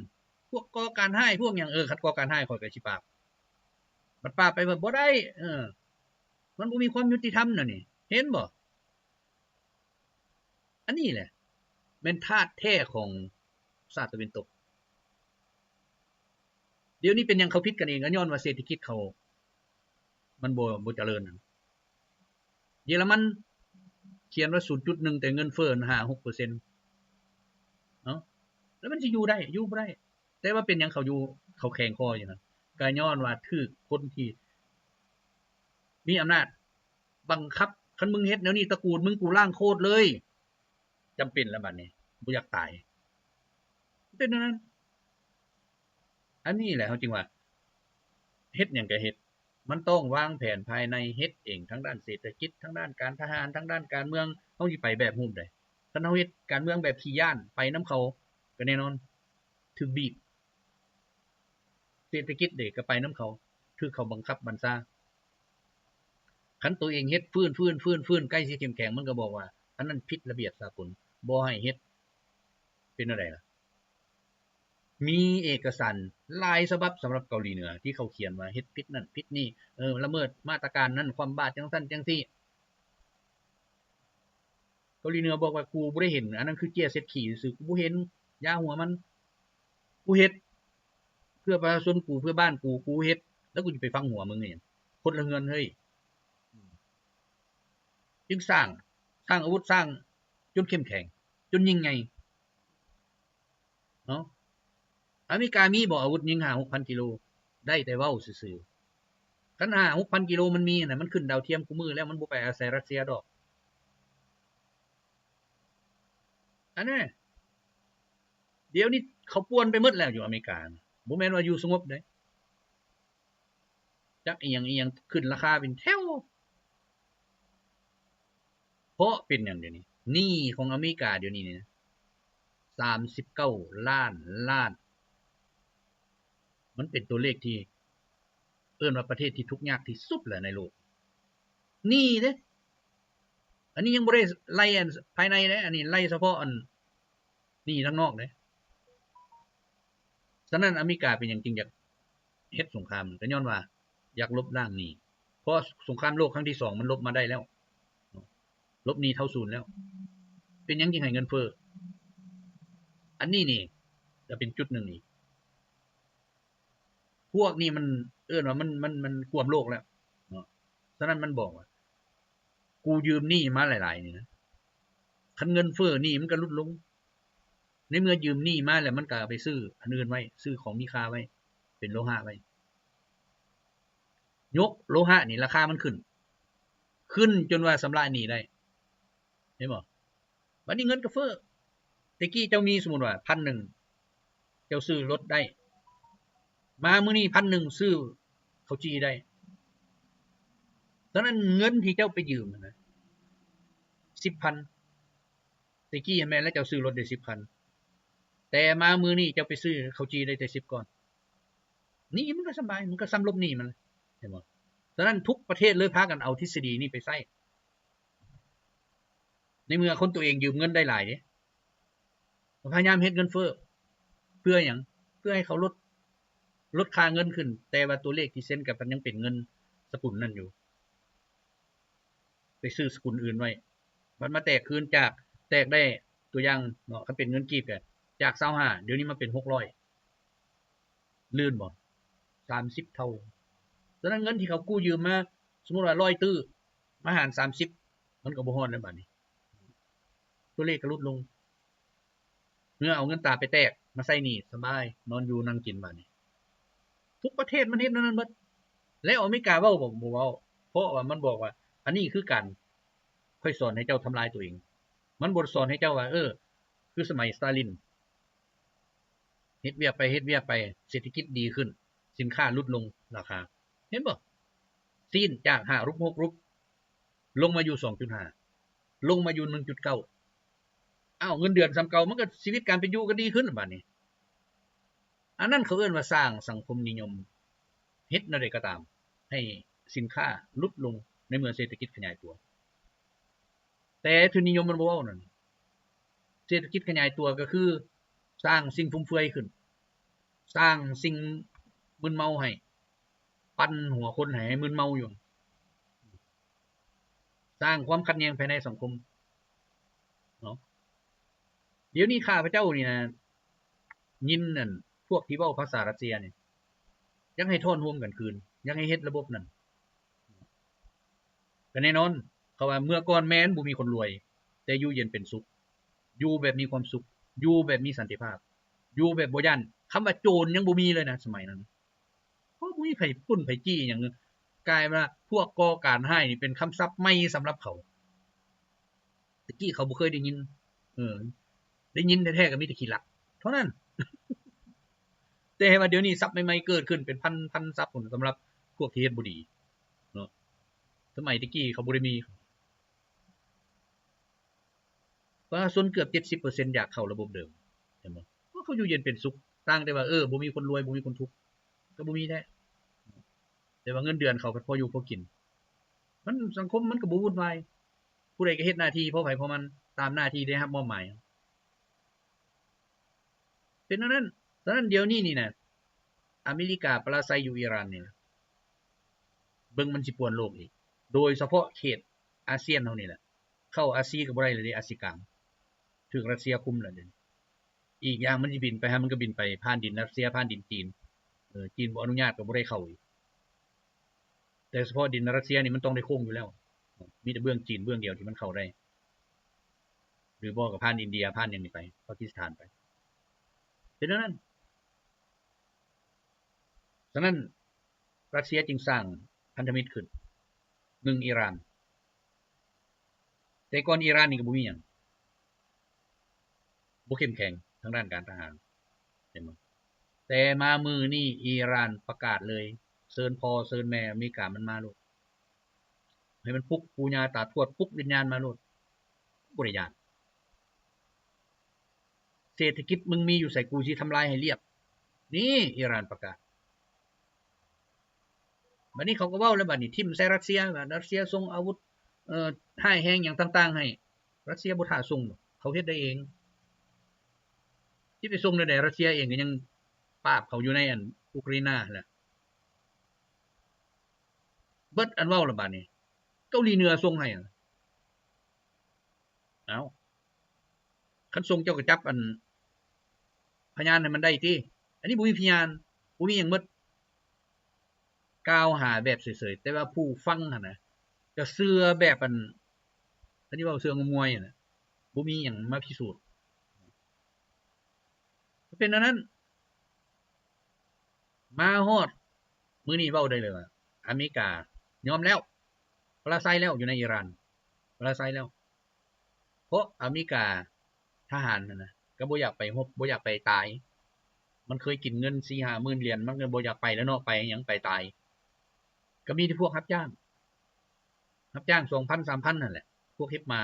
ພວກກໍ່ການຮ້າຍ ພວກຫຍັງ. ເອີ ຄັນກໍ່ການຮ້າຍ ຂ້ອຍກໍຊິປາບ. ບັດປາບໄປວ່າ ບໍ່ໄດ້, ເອີ ມັນບໍ່ມີຄວາມຍຸຕິທຳນະນີ້. ເຫັນບໍ່? ອັນນີ້ແຫຼະແມ່ນທາດແທ້ຂອງຊາດຕາເວັນຕົກ. ດຽວນີ້ເປັນຫຍັງເຂົາຜິດກັນເອງ? ກໍຍ້ອນວ່າເສດຖະກິດເຂົາມັນບໍ່ ບໍ່ຈະເລີນ. ເຢຍລະມັນຂຽນວ່າສູນຈຸດໜຶ່ງ ແຕ່ເງິນເຟີ້ຫ້າຫົກເປີເຊັນເນາະ, ແລ້ວມັນຊິຢູ່ໄດ້? ຢູ່ບໍ່ໄດ້. ແຕ່ວ່າເປັນຫຍັງເຂົາຢູ່ ເຂົາແຂງຄໍຢູ່ຫັ້ນ? ກໍຍ້ອນວ່າຖືກຄົນທີ່ມີອຳນາດ ບັງຄັບ, ຄັນມຶງເຮັດແນວນີ້ ຕະກູນມຶງກູລ້າງໂຄດເລີຍ. ຈຳເປັນແລ້ວບັດນີ້, ບໍ່ຢາກຕາຍ. ເປັນແນວນັ້ນ. ອັນນີ້ແຫຼະເຮົາຈຶ່ງວ່າ ເຮັດຫຍັງກໍເຮັດ, ມັນຕ້ອງວາງແຜນພາຍໃນ, ເຮັດເອງ ທາງດ້ານເສດຖະກິດ, ທາງດ້ານການທະຫານ, ທາງດ້ານການເມືອງ. ເຮົາຊິໄປແບບຮູບໃດ? ຄັນເຮົາເຮັດການເມືອງແບບຂີ້ຢ້ານ, ໄປນຳເຂົາກໍແນ່ນອນຖືກບີບ. ເສດຖະກິດເດ ກໍໄປນຳເຂົາ, ຖືກເຂົາບັງຄັບບັນຊາ. ຄັນໂຕເອງເຮັດຟື້ນໆໆ ໃກ້ຊິເຂັ້ມແຂງ, ມັນກໍບອກວ່າ ອັນນັ້ນຜິດລະບຽບສາກົນ, ບໍ່ໃຫ້ເຮັດ. ເປັນແນວໃດລະ? ມີເອກະສານຫຼາຍສະບັບສຳລັບເກົາຫຼີເໜືອ ທີ່ເຂົາຂຽນວ່າເຮັດຜິດນັ້ນຜິດນີ້, ເອີ ລະເມີດມາດຕະການນັ້ນ, ຄວ່ຳບາດຈັ່ງຊັ້ນຈັ່ງຊີ້. ເກົາຫຼີເໜືອບອກວ່າ ກູບໍ່ໄດ້ເຫັນ, ອັນນັ້ນຄືເຈ້ຍເສັດຂີ້ຊື່ໆ, ກູບໍ່ເຫັນ, ຢ່າຫົວມັນ. ກູເຮັດເພື່ອປະຊາຊົນກູ, ເພື່ອບ້ານກູ, ກູເຮັດ, ແລ້ວກູຈະໄປຟັງຫົວມຶງອີ່ຫຍັງ? ຄົນລະເຮືອນເຮີ້ຍ. ຈຶ່ງສ້າງ, ສ້າງອາວຸດ, ສ້າງຈົນເຂັ້ມແຂງ, ຈົນຍິ່ງໃຫຍ່. ເນາະ. ອາເມລິກາມີບໍ່ອາວຸດຍິງຫ້າຫົກພັນກິໂລ? ໄດ້ແຕ່ເວົ້າຊື່ໆ. ຄັນຫ້າຫົກພັນກິໂລມັນມີນະ, ມັນຂຶ້ນດາວທຽມຄູ່ມື້ແລ້ວ, ມັນບໍ່ໄປອາໄສຣັດເຊຍດອກ. ອັນນີ້ ດຽວນີ້ເຂົາປ່ວນໄປໝົດແລ້ວຢູ່ອາເມລິກາ ບໍ່ແມ່ນວ່າຢູ່ສະຫງົບເດ້. ຈັກອີ່ຫຍັງອີ່ຫຍັງຂຶ້ນລາຄາເປັນແຖວ. ເພາະເປັນຫຍັງດຽວນີ້? ໜີ້ຂອງອາເມລິກາດຽວນີ້ນະ ສາມສິບເກົ້າລ້ານລ້ານ. ມັນເປັນຕົວເລກທີ່ເອີ້ນວ່າປະເທດທີ່ທຸກຍາກທີ່ສຸດແຫຼະໃນໂລກ. ໜີ້ເດ້. ອັນນີ້ຍັງບໍ່ໄດ້ໄລ່ອັນພາຍໃນເດ້. ອັນນີ້ໄລ່ສະເພາະອັນ ໜີ້ທາງນອກເດ້. ສະນັ້ນອາເມລິກາເປັນຫຍັງຈຶ່ງຢາກເຮັດສົງຄາມ? ກໍຍ້ອນວ່າຢາກລົບລ້າງໜີ້. ເພາະສົງຄາມໂລກຄັ້ງທີສອງມັນລົບມາໄດ້ແລ້ວ. ລົບໜີ້ເທົ່າສູນແລ້ວ. ເປັນຫຍັງຈຶ່ງໃຫ້ເງິນເຟີ້? ອັນນີ້ນີ້ກໍເປັນຈຸດໜຶ່ງອີກ. ພວກນີ້ມັນເອີ້ນວ່າມັນ ມັນ ມັນກວມໂລກແລ້ວເນາະ. ສະນັ້ນມັນບອກວ່າ ກູ້ຢືມໜີ້ມາຫຼາຍໆນີ້ນະ ຄັນເງິນເຟີ້ໜີ້ມັນກໍຫຼຸດລົງ. ໃນເມື່ອຢືມໜີ້ມາແລ້ວ ມັນກໍເອົາໄປຊື້ອັນອື່ນໄວ້ ຊື້ຂອງມີຄ່າໄວ້ ເປັນໂລຫະໄວ້. ຍົກໂລຫະນີ້ລາຄາມັນຂຶ້ນ ຂຶ້ນຈົນວ່າຊຳລະໜີ້ໄດ້ ເຫັນບໍ່? ບັດນີ້ເງິນກໍເຟີ້. ແຕ່ກີ້ເຈົ້າມີ ສົມມຸດວ່າ ພັນໜຶ່ງ ເຈົ້າຊື້ລົດໄດ້. ມາມື້ນີ້ ພັນໜຶ່ງ ຊື້ເຂົ້າຈີ່ໄດ້. ສະນັ້ນເງິນທີ່ເຈົ້າໄປຢືມຫັ້ນນະ ສິບພັນ ແຕ່ກີ້ຫັ້ນແມ່ນແລ້ວ ເຈົ້າຊື້ລົດໄດ້ສິບພັນ ແຕ່ມາມື້ນີ້ເຈົ້າໄປຊື້ເຂົ້າຈີ່ໄດ້ແຕ່ສິບກ້ອນ. ໜີ້ມັນກໍສະບາຍ ມັນກໍສ່ຳລົບໜີ້ມັນ ເຫັນບໍ່? ສະນັ້ນທຸກປະເທດເລີຍພາກັນເອົາທິດສະດີນີ້ໄປໃຊ້. ໃນເມື່ອຄົນຕົວເອງຢືມເງິນໄດ້ຫຼາຍເດ້ ພະຍາຍາມເຮັດເງິນເຟີ້ ເພື່ອຫຍັງ? ເພື່ອໃຫ້ເຂົາລົດ ລົດຄ່າເງິນຂຶ້ນ ແຕ່ວ່າຕົວເລກທີ່ເຊັນກັບມັນຍັງເປັນເງິນສະກຸນນັ້ນຢູ່ ໄປຊື້ສະກຸນອື່ນໄວ້ ມັນມາແຕກຄືນ ຈາກ ແຕກໄດ້ ຕົວຢ່າງເນາະ ຄັນເປັນເງິນກີບກໍຈາກຊາວຫ້າ ດຽວນີ້ມາເປັນຫົກຮ້ອຍ ລື່ນບໍ່? ສາມສິບເທົ່າ. ສະນັ້ນເງິນທີ່ເຂົາກູ້ຢືມມາ ສົມມຸດວ່າຮ້ອຍຕື້ ມາຫານສາມສິບ ມັນກໍບໍ່ຮອດແລ້ວບາດນີ້ ຕົວເລກກໍຫຼຸດລົງ. ເມື່ອເອົາເງິນຕາໄປແຕກມາໃຊ້ໜີ້ ສະບາຍ ນອນຢູ່ນັ່ງກິນບາດນີ້. ທຸກປະເທດມັນເຮັດແນວນັ້ນໝົດ. ແລ້ວອາເມລິກາເວົ້າບໍ່? ບໍ່ເວົ້າ. ເພາະວ່າມັນບອກວ່າ ອັນນີ້ຄືການ ຂ້ອຍສອນໃຫ້ເຈົ້າທຳລາຍຕົວເອງ. ມັນບໍ່ໄດ້ສອນໃຫ້ເຈົ້າວ່າ ເອີ ຄືສະໄໝສະຕາລິນ ເຮັດວຽກໄປ ເຮັດວຽກໄປ ເສດຖະກິດດີຂຶ້ນ ສິນຄ້າຫຼຸດລົງລາຄາ ເຫັນບໍ່? ຊີ້ນຈາກຫ້າຣູບ ຫົກຣູບ ລົງມາຢູ່ສອງຈຸດຫ້າ ລົງມາຢູ່ໜຶ່ງຈຸດເກົ້າ. ອ້າວ ເງິນເດືອນສ່ຳເກົ່າ ມັນກໍ ຊີວິດການເປັນຢູ່ກໍດີຂຶ້ນບາດນີ້. ອັນນັ້ນເຂົາເອີ້ນວ່າສ້າງສັງຄົມນິຍົມ ເຮັດແນວໃດກໍຕາມໃຫ້ສິນຄ້າຫຼຸດລົງໃນເມື່ອເສດຖະກິດຂະຫຍາຍຕົວ. ແຕ່ທຶນນິຍົມມັນບໍ່ເວົ້ານັ້ນ. ເສດຖະກິດຂະຫຍາຍຕົວກໍຄືສ້າງສິ່ງຟຸມເຟືອຍຂຶ້ນ, ສ້າງສິ່ງມຶນເມົາໃຫ້, ປັ່ນຫົວຄົນໃຫ້ມຶນເມົາຢູ່, ສ້າງຄວາມຂັດແຍ່ງພາຍໃນສັງຄົມເນາະ. ດຽວນີ້ຂ້າພະເຈົ້ານີ້ນະ ຍິນນັ້ນ ພວກທີ່ເວົ້າພາສາຣັດເຊຍນີ້ ຢາກໃຫ້ທ້ອນໂຮມກັນຄືນ, ຢາກໃຫ້ເຮັດລະບົບນັ້ນ. ກໍແນ່ນອນ ເຂົາວ່າເມື່ອກ່ອນແມ່ນບໍ່ມີຄົນລວຍ, ແຕ່ຢູ່ເຢັນເປັນສຸກ, ຢູ່ແບບມີຄວາມສຸກ, ຢູ່ແບບມີສັນຕິພາບ, ຢູ່ແບບບໍ່ຢ້ານ, ຄຳວ່າໂຈນຍັງບໍ່ມີເລີຍນະ ສະໄໝນັ້ນ. ເພາະບໍ່ມີໃຜປຸ້ນໃຜຈີ້ຫຍັງ, ກາຍວ່າພວກກໍ່ການຮ້າຍນີ້ເປັນຄຳສັບໃໝ່ສຳລັບເຂົາ. ແຕ່ກີ້ເຂົາບໍ່ເຄີຍໄດ້ຍິນ, ເອີ ໄດ້ຍິນແທ້ໆກໍມີແຕ່ຂີ້ລັກເທົ່ານັ້ນ. ແຕ່ວ່າດຽວນີ້ສັບໃໝ່ໆເກີດຂຶ້ນເປັນພັນໆສັບພຸ້ນ ສຳລັບພວກທີ່ເຮັດບໍ່ດີເນາະ. ສະໄໝແຕ່ກີ້ເຂົາບໍ່ໄດ້ມີ. ປະຊາຊົນເກືອບເຈັດສິບເປີເຊັນຢາກເຂົ້າລະບົບເດີມ, ເຫັນບໍ່? ເພາະເຂົາຢູ່ເຢັນເປັນສຸກ, ຕ່າງແຕ່ວ່າ ເອີ ບໍ່ມີຄົນລວຍ, ບໍ່ມີຄົນທຸກ, ກໍບໍ່ມີແທ້. ແຕ່ວ່າເງິນເດືອນເຂົາພັດພໍຢູ່ພໍກິນ, ມັນ ສັງຄົມມັນກໍບໍ່ວຸ່ນວາຍ, ຜູ້ໃດກໍເຮັດໜ້າທີ່ພໍໃຜພໍມັນ, ຕາມໜ້າທີ່ໄດ້ຮັບມອບໝາຍ. ເປັນແນວນັ້ນ. ສະນັ້ນດຽວນີ້ນີ້ນະ ອາເມລິກາປະລາໄຊຢູ່ອີຣານນີ້ນະ, ເບິ່ງມັນຊິປ່ວນໂລກອີກ, ໂດຍສະເພາະເຂດອາຊຽນເຮົານີ້ແຫຼະ. ເຂົ້າອາຊີກໍບໍ່ໄດ້ແລ້ວເດ້, ອາຊີກາງ ຖືກຣັດເຊຍຄຸມແລ້ວເດ້. ອີກຢ່າງມັນຊິບິນໄປໃສ ມັນກໍບິນໄປຜ່ານດິນຣັດເຊຍ, ຜ່ານດິນຈີນ. ເອີ ຈີນບໍ່ອະນຸຍາດກໍບໍ່ໄດ້ເຂົ້າອີກ. ແຕ່ສະເພາະດິນຣັດເຊຍນີ້ມັນຕ້ອງໄດ້ໂຄ້ງຢູ່ແລ້ວ, ມີແຕ່ເບື້ອງຈີນເບື້ອງດຽວທີ່ມັນເຂົ້າໄດ້, ຫຼືບໍ່ກໍຜ່ານອິນເດຍ, ຜ່ານຫຍັງນີ້ໄປ, ປາກິສຖານໄປ. ເປັນແນວນັ້ນ. ສະນັ້ນ ຣັດເຊຍຈຶ່ງສ້າງພັນທະມິດຂຶ້ນ, ໜຶ່ງ ອີຣານ. ແຕ່ກ່ອນອີຣານນີ້ກໍບໍ່ມີຫຍັງ, ບໍ່ເຂັ້ມແຂງ. ທາງດ້ານການທະຫານ ເຫັນບໍ່? ແຕ່ມາມື້ນີ້ອີຣານປະກາດເລີຍ ເຊີນພໍ່ເຊີນແມ່ອາເມລິກາມັນມາໂລດ ໃຫ້ມັນປຸກປູ່ຍ່າຕາທວດ ປຸກວິນຍານມາໂລດ ບໍ່ໄດ້ຢ້ານ. ເສດຖະກິດມຶງມີຢູ່ໃສ ກູຊິທຳລາຍໃຫ້ລຽບ. ນີ້ອີຣານປະກາດ. ບັດນີ້ເຂົາກໍເວົ້າແລ້ວ ບັດນີ້ຖິ້ມໃສ່ຣັດເຊຍ ວ່າຣັດເຊຍສົ່ງອາວຸດ ເອີ ຮ້າຍແຮງຫຍັງຕ່າງໆໃຫ້. ຣັດເຊຍບໍ່ຖ້າສົ່ງດອກ ເຂົາເຮັດໄດ້ເອງ. ຊິໄປສົ່ງແນວໃດ? ຣັດເຊຍເອງກໍຍັງປາບເຂົາຢູ່ໃນອັນອຸກຣາຍນາຫັ້ນແຫຼະ. ເບິດອັນເວົ້າລະບາດນີ້ ເກົາຫຼີເໜືອສົ່ງໃຫ້. ເອົ້າ ຄັນສົ່ງເຈົ້າກໍຈັບອັນພະຍານໃຫ້ມັນໄດ້ຕິ. ອັນນີ້ບໍ່ມີພະຍານ ບໍ່ມີຫຍັງໝົດ. ກ່າວຫາແບບເສີຍໆ ແຕ່ວ່າຜູ້ຟັງຫັ້ນນະ ກໍເຊື່ອແບບອັນ ອັນນີ້ເວົ້າເຊື່ອງົມງວາຍຫັ້ນນະ ບໍ່ມີຫຍັງມາພິສູດ. ເປັນແນວນັ້ນ ມາຮອດມື້ນີ້ເວົ້າໄດ້ເລີຍວ່າ ອາເມລິກາຍອມແລ້ວ ປະລາໄຊແລ້ວ ຢູ່ໃນອີຣານ ປະລາໄຊແລ້ວ. ເພາະອາເມລິກາທະຫານຫັ້ນນະ ກໍບໍ່ຢາກໄປຮົບ ບໍ່ຢາກໄປຕາຍ. ມັນເຄີຍກິນເງິນສີ່ຫ້າໝື່ນຫຼຽນ ມັນກໍບໍ່ຢາກໄປແລ້ວເນາະ. ໄປຫຍັງ ໄປຕາຍ. ກໍມີແຕ່ພວກຮັບຈ້າງ ຮັບຈ້າງສອງພັນສາມພັນຫັ້ນແຫຼະ ພວກເຮັບໝາ.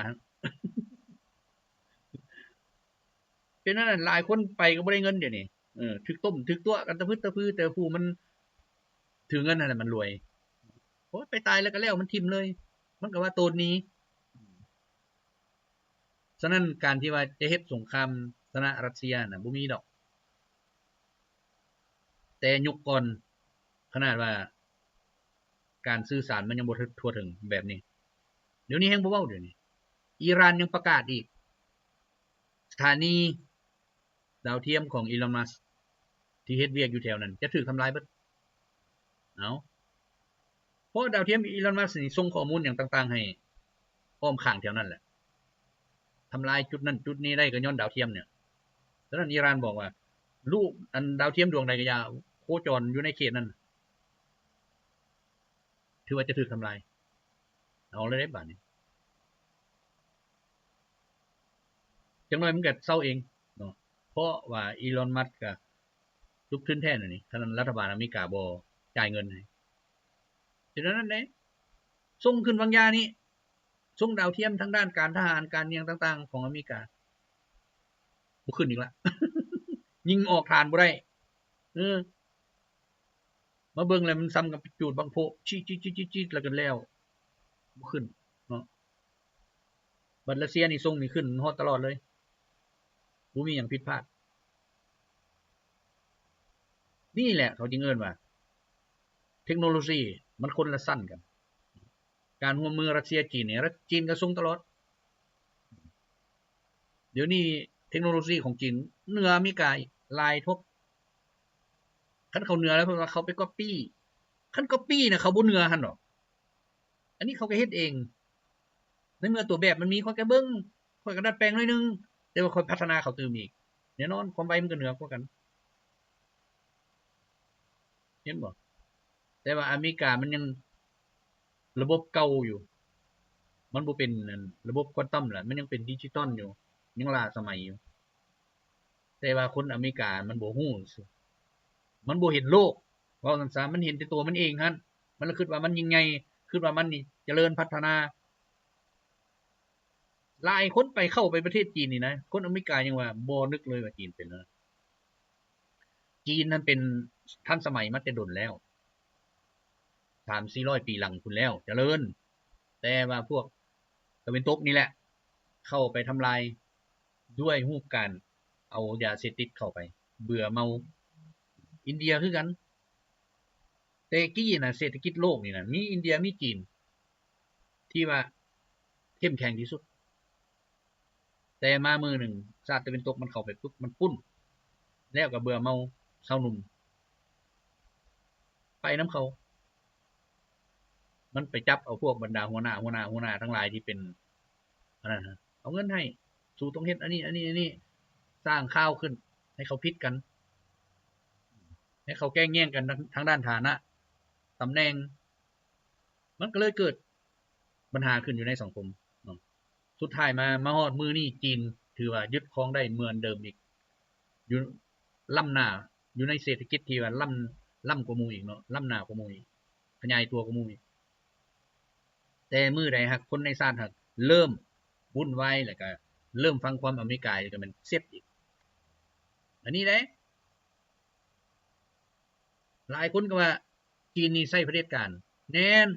ເປັນອັນນັ້ນ ຫຼາຍຄົນໄປກໍບໍ່ໄດ້ເງິນດຽວນີ້. ເອີ ຖືກຕົ້ມຖືກຕົວະກັນຕະພຶດຕະພື ແຕ່ຜູ້ມັນຖືເງິນຫັ້ນແຫຼະມັນລວຍ. ໂອ້ຍ ໄປຕາຍແລ້ວກໍແລ້ວ ມັນຖິ້ມເລີຍ ມັນກໍວ່າໂຕນໜີ. ສະນັ້ນ ການທີ່ວ່າຈະເຮັດສົງຄາມຊະນະຣັດເຊຍນະ ບໍ່ມີດອກ. ແຕ່ຍຸກກ່ອນ ຂະໜາດວ່າການສື່ສານມັນຍັງບໍ່ທົ່ວເຖິງແບບນີ້ ດຽວນີ້ແຮ່ງບໍ່ເວົ້າ. ດຽວນີ້ອີຣານຍັງປະກາດອີກ ສະຖານີດາວທຽມຂອງອີລອນ ມັສ ທີ່ເຮັດວຽກຢູ່ແຖວນັ້ນ ຈະຖືກທຳລາຍເບິດ. ເອົ້າ ເພາະວ່າດາວທຽມອີລອນ ມັສ ນີ້ສົ່ງຂໍ້ມູນຫຍັງຕ່າງໆໃຫ້ອ້ອມຂ້າງແຖວນັ້ນແຫຼະ. ທຳລາຍຈຸດນັ້ນຈຸດນີ້ໄດ້ກໍຍ້ອນດາວທຽມນີ້. ສະນັ້ນອີຣານບອກວ່າ ລູກອັນດາວທຽມດວງໃດກໍຢ່າໂຄຈອນຢູ່ໃນເຂດນັ້ນ ຖືວ່າຈະຖືກທຳລາຍ. ເອົາແລ້ວເດ້ບາດນີ້ ຈັກໜ້ອຍມັນກໍເຊົາເອງເນາະ ເພາະວ່າອີລອນ ມັສ ກໍລຸກທຶນແທ້ນະນີ້ ຄັນລັດຖະບານອາເມລິກາບໍ່ຈ່າຍເງິນໃຫ້. ເປັນອັນນັ້ນເດ້ ສົ່ງຂຶ້ນວັງຢານີ້ ສົ່ງດາວທຽມທາງດ້ານການທະຫານ ການຫຍັງຕ່າງໆຂອງອາເມລິກາ ບໍ່ຂຶ້ນອີກລະ ຍິງອອກຖານບໍ່ໄດ້. ເອີ ມາເບິ່ງແລ້ວມັນສ່ຳກັບໄປຈູດບັກໂພະ ຈີດໆໆໆ ແລ້ວກໍແລ້ວ ບໍ່ຂຶ້ນເນາະ. ບັດຣັດເຊຍນີ້ສົ່ງນີ້ຂຶ້ນຮອດຕະຫຼອດເລີຍ ບໍ່ມີຫຍັງຜິດພາດ. ນີ້ແຫຼະເຂົາຈຶ່ງເອີ້ນວ່າເທັກໂນໂລຊີມັນຄົນລະຊັ້ນກັນ. ການຮ່ວມມືຣັດເຊຍຈີນນີ້ ຈີນກໍສົ່ງຕະຫຼອດ. ດຽວນີ້ເທັກໂນໂລຊີຂອງຈີນເໜືອອາເມລິກາຫຼາຍທົບ. ຄັນເຂົາເໜືອແລ້ວ ເພິ່ນວ່າເຂົາໄປກັອບປີ້. ຄັນກັອບປີ້ນະ ເຂົາບໍ່ເໜືອຫັ້ນດອກ. ອັນນີ້ເຂົາກໍເຮັດເອງ. ໃນເມື່ອຕົວແບບມັນມີ ຂ້ອຍກໍເບິ່ງ ຂ້ອຍກໍດັດແປງໜ້ອຍໜຶ່ງ ແຕ່ວ່າຂ້ອຍພັດທະນາເຂົາຕື່ມອີກ. ແນ່ນອນ ຄວາມໄວມັນກໍເໜືອກວ່າກັນ. ເຫັນບໍ່? ແຕ່ວ່າອາເມລິກາມັນຍັງລະບົບເກົ່າຢູ່. ມັນບໍ່ເປັນອັນລະບົບຄວອນຕັມລະ ມັນຍັງເປັນດິຈິຕອນຢູ່ ຍັງລ້າສະໄໝຢູ່. ແຕ່ວ່າຄົນອາເມລິກາມັນບໍ່ຮູ້ຊື່ ມັນບໍ່ເຫັນໂລກ ເວົ້າຊັ້ນຊະ ມັນເຫັນແຕ່ຕົວມັນເອງຫັ້ນ. ມັນລະຄິດວ່າມັນຍິ່ງໃຫຍ່ ຄິດວ່າມັນນີ້ຈະເລີນພັດທະນາ. ຫຼາຍຄົນໄປ ເຂົ້າໄປປະເທດຈີນນີ້ນະ ຄົນອາເມລິກາຍັງວ່າບໍ່ນຶກເລີຍວ່າຈີນເປັນ. ຈີນນັ້ນເປັນທັນສະໄໝມາແຕ່ດົນແລ້ວ ສາມສີ່ຮ້ອຍປີຫຼັງພຸ້ນແລ້ວ ຈະເລີນ. ແຕ່ວ່າພວກຕາເວັນຕົກນີ້ແຫຼະ ເຂົ້າໄປທຳລາຍດ້ວຍຮູບການເອົາຢາເສບຕິດເຂົ້າໄປ ເບື່ອເມົາ. ອິນເດຍຄືກັນ. ແຕ່ກີ້ນະ ເສດຖະກິດໂລກນີ້ນະ ມີອິນເດຍ ມີຈີນ ທີ່ວ່າເຂັ້ມແຂງທີ່ສຸດ. ແຕ່ມາມື້ໜຶ່ງ ຊາດຕາເວັນຕົກມັນເຂົ້າໄປປຸບ ມັນປຸ້ນ ແລ້ວກໍເບື່ອເມົາ ຊາວໜຸ່ມ ໄປນຳເຂົາ. ມັນໄປຈັບເອົາພວກບັນດາຫົວໜ້າ ຫົວໜ້າ ຫົວໜ້າທັງຫຼາຍທີ່ເປັນ ອັນນັ້ນ ເອົາເງິນໃຫ້ ສູຕ້ອງເຮັດອັນນີ້ ອັນນີ້ ອັນນີ້ ສ້າງຂ່າວຂຶ້ນໃຫ້ເຂົາຜິດກັນ ໃຫ້ເຂົາແກ່ງແຍ່ງກັນທາງ ທາງດ້ານຖານະ ຕຳແໜ່ງ ມັນກໍເລີຍເກີດບັນຫາຂຶ້ນຢູ່ໃນສັງຄົມເນາະ. ສຸດທ້າຍມາ ມາຮອດມື້ນີ້ ຈີນຖືວ່າຍຶດຄອງໄດ້ເໝືອນເດີມອີກ. ຢູ່ລ້ຳໜ້າ ຢູ່ໃນເສດຖະກິດທີ່ວ່າລ້ຳ ລ້ຳກວ່າໝູ່ອີກເນາະ ລ້ຳໜ້າກວ່າໝູ່ອີກ ຂະຫຍາຍຕົວກວ່າໝູ່ອີກ. ແຕ່ມື້ໃດຫາກຄົນໃນຊາດຫາກເລີ່ມວຸ້ນວາຍ ແລ້ວກະເລີ່ມຟັງຄວາມອາເມລິກາ ກໍແມ່ນເສັດອີກ. ອັນນີ້ເດ້ ຫຼາຍຄົນກໍວ່າຈີນນີ້ໃຊ້ຜະເດັດການ. ແມ່ນ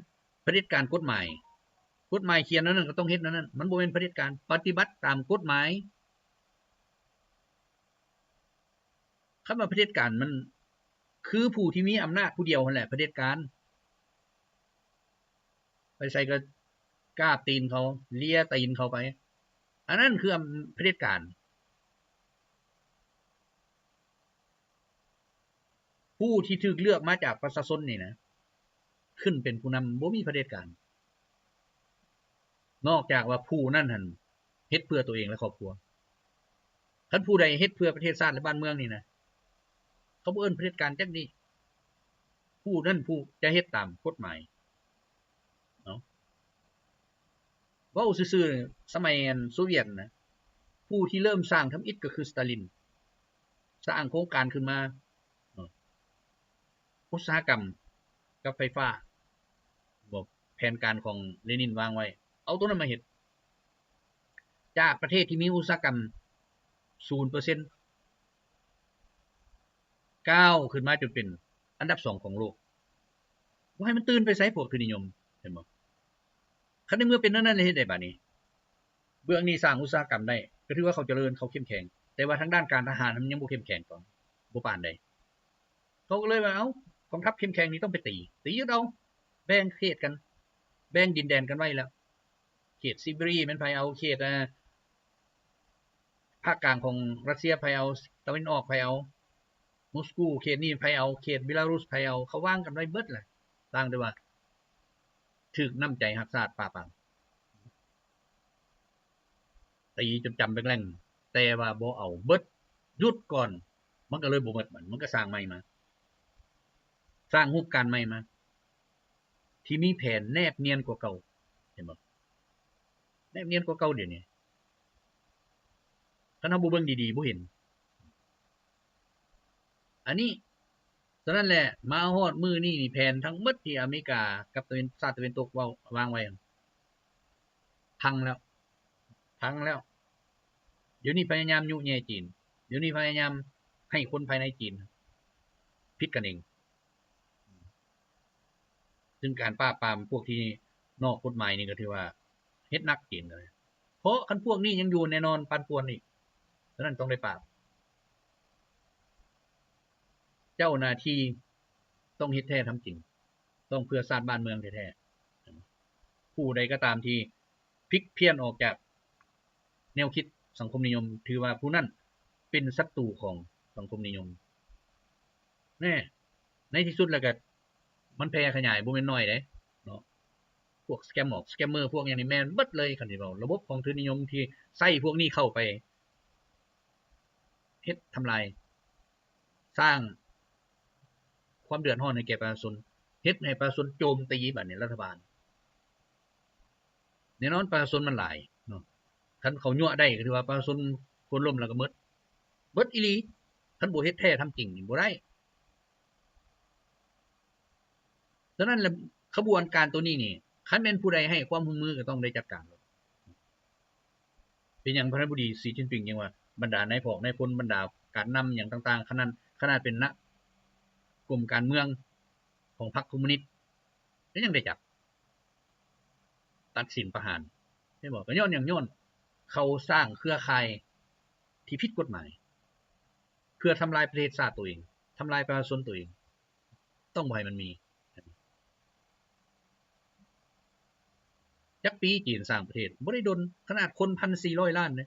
ຜະເດັດການກົດໝາຍ. ກົດໝາຍຂຽນແນວນັ້ນກໍຕ້ອງເຮັດແນວນັ້ນ. ມັນບໍ່ແມ່ນຜະເດັດການ. ປະຕິບັດຕາມກົດໝາຍ. ຄຳວ່າຜະເດັດການ ມັນຄືຜູ້ທີ່ມີອຳນາດຜູ້ດຽວຫັ້ນແຫຼະ ຜະເດັດການ. ໄປໃສກໍກາບຕີນເຂົາ ເລຍຕີນເຂົາໄປ. ອັນນັ້ນຄືອຳ ຜະເດັດການ. ຜູ້ທີ່ຖືກເລືອກມາຈາກປະຊາຊົນນີ້ນະ ຂຶ້ນເປັນຜູ້ນຳ ບໍ່ມີຜະເດັດການ ນອກຈາກວ່າຜູ້ນັ້ນຫັ້ນເຮັດເພື່ອຕົວເອງ ແລະ ຄອບຄົວ. ຄັນຜູ້ໃດເຮັດເພື່ອປະເທດຊາດ ແລະ ບ້ານເມືອງນີ້ນະ ເຂົາບໍ່ເອີ້ນຜະເດັດການຈັກນິ. ຜູ້ນັ້ນຜູ້ຈະເຮັດຕາມກົດໝາຍເນາະ. ເວົ້າຊື່ໆ ສະໄໝອັນໂຊວຽດນະ ຜູ້ທີ່ເລີ່ມສ້າງທຳອິດກໍຄືສະຕາລິນ ສ້າງໂຄງການຂຶ້ນມາເນາະ ອຸດສາຫະກຳກັບໄຟຟ້າ ແຜນການຂອງເລນິນວາງໄວ້ ເອົາໂຕນັ້ນມາເຮັດ. ຈາກປະເທດທີ່ມີອຸດສາຫະກຳສູນເປີເຊັນ ກ້າວຂຶ້ນມາຈົນເປັນອັນດັບສອງຂອງໂລກ. ບໍ່ໃຫ້ມັນຕື່ນໄປໃສພວກທຶນນິຍົມ ເຫັນບໍ່? ຄັນໃນເມື່ອເປັນແນວນັ້ນແລ້ວເຮັດໃດບາດນີ້? ເບື້ອງນີ້ສ້າງອຸດສາຫະກຳໄດ້ ກໍຖືວ່າເຂົາຈະເລີນ ເຂົາເຂັ້ມແຂງ ແຕ່ວ່າທາງດ້ານການທະຫານມັນຍັງບໍ່ເຂັ້ມແຂງ ບໍ່ປານໃດ. ເຂົາກໍເລີຍວ່າ ເອົ້າ ກອງທັບເຂັ້ມແຂງນີ້ຕ້ອງໄປຕີ ຕີຍຶດເອົາ ແບ່ງເຂດກັນ ແບ່ງດິນແດນກັນໄວ້ແລ້ວ ເຂດຊີເບເຣຍແມ່ນໃຜເອົາ ເຂດ ເອີ ພາກກາງຂອງຣັດເຊຍໃຜເອົາ ຕາເວັນອອກໃຜເອົາ ມົສກູເຂດນີ້ໃຜເອົາ ເຂດເບລາຣຸສໃຜເອົາ ເຂົາວາງກັນໄວ້ເບິດແຫຼະ ຕ່າງແຕ່ວ່າຖືກນ້ຳໃຈຮັກຊາດປາບປາມ ຕີຈົນຈຳແບງແລ້ງ ແຕ່ວ່າບໍ່ເອົາເບິດ ຢຸດກ່ອນ ມັນກໍເລີຍບໍ່ເໝິດ ມັນກໍສ້າງໃໝ່ມາ ສ້າງຮູບການໃໝ່ມາ ທີ່ມີແຜນແນບນຽນກວ່າເກົ່າ ເຫັນບໍ່? ແນບນຽນກວ່າເກົ່າດຽວນີ້ ຄັນເຮົາບໍ່ເບິ່ງດີໆ ບໍ່ເຫັນ. ອັນນີ້ ສະນັ້ນແຫຼະ ມາຮອດມື້ນີ້ນີ້ ແຜນທັງໝົດທີ່ອາເມລິກາກັບຕາເວັນ ຊາດຕາເວັນຕົກເວົ້າ ວາງໄວ້ ພັງແລ້ວ ພັງແລ້ວ. ດຽວນີ້ພະຍາຍາມຍຸແຍ່ຈີນ ດຽວນີ້ພະຍາຍາມໃຫ້ຄົນພາຍໃນຈີນຜິດກັນເອງ. ຊຶ່ງການປາບປາມພວກທີ່ນອກກົດໝາຍນີ້ກໍຖືວ່າເຮັດໜັກເກນເລີຍ ເພາະຄັນພວກນີ້ຍັງຢູ່ແນ່ນອນປັ່ນປ່ວນອີກ ສະນັ້ນຕ້ອງໄດ້ປາບ. ເຈົ້າໜ້າທີ່ຕ້ອງເຮັດແທ້ທຳຈິງ ຕ້ອງເພື່ອຊາດບ້ານເມືອງແທ້ໆ. ຜູ້ໃດກໍຕາມທີ່ ພິກພຽນອອກຈາກແນວຄິດສັງຄົມນິຍົມ ຖືວ່າຜູ້ນັ້ນເປັນສັດຕູຂອງສັງຄົມນິຍົມ. ແນ່ ໃນທີ່ສຸດແລ້ວກໍມັນແຜ່ຂະຫຍາຍບໍ່ແມ່ນໜ້ອຍເດ້ເນາະ. ພວກສະແກມ ສະແກມເມີ ພວກຫຍັງນີ້ແມ່ນເບິດເລີຍ. ຄັນຊິເວົ້າລະບົບຂອງທຶນນິຍົມທີ່ໃຊ້ພວກນີ້ເຂົ້າໄປເຮັດທຳລາຍ ສ້າງຄວາມເດືອດຮ້ອນໃຫ້ແກ່ປະຊາຊົນ ເຮັດໃຫ້ປະຊາຊົນໂຈມຕີບາດນີ້ລັດຖະບານ. ແນ່ນອນປະຊາຊົນມັນຫຼາຍເນາະ ຄັນເຂົາຍົວະໄດ້ກໍຖືວ່າປະຊາຊົນຄົນລົ້ມແລ້ວກໍໝົດ ເບິດອີ່ຫຼີ. ຄັນບໍ່ເຮັດແທ້ທຳຈິງນີ້ບໍ່ໄດ້. ສະນັ້ນລະຂະບວນການໂຕນີ້ນີ້ ຄັນແມ່ນຜູ້ໃດໃຫ້ຄວາມຮ່ວມມືກໍຕ້ອງໄດ້ຈັດການ. ເປັນຫຍັງປະທານາທິບໍດີ ສີ ຈິນປິງ ຈຶ່ງວ່າບັນດານາຍພອກນາຍພົນ ບັນດາການນຳຫຍັງຕ່າງໆ ຂະໜາດ ຂະໜາດເປັນນະ ກົມການເມືອງຂອງພັກຄອມມູນິດ ກໍຍັງໄດ້ຈັບ ຕັດສິນປະຫານ ເຫັນບໍ່? ກໍຍ້ອນຫຍັງ? ຍ້ອນເຂົາສ້າງເຄືອຂ່າຍທີ່ຜິດກົດໝາຍ ເພື່ອທຳລາຍປະເທດຊາດໂຕເອງ ທຳລາຍປະຊາຊົນໂຕເອງ ຕ້ອງບໍ່ໃຫ້ມັນມີ. ຈັກປີຈີນສ້າງປະເທດ ບໍ່ໄດ້ດົນ ຂະໜາດຄົນພັນສີ່ຮ້ອຍລ້ານເດ້.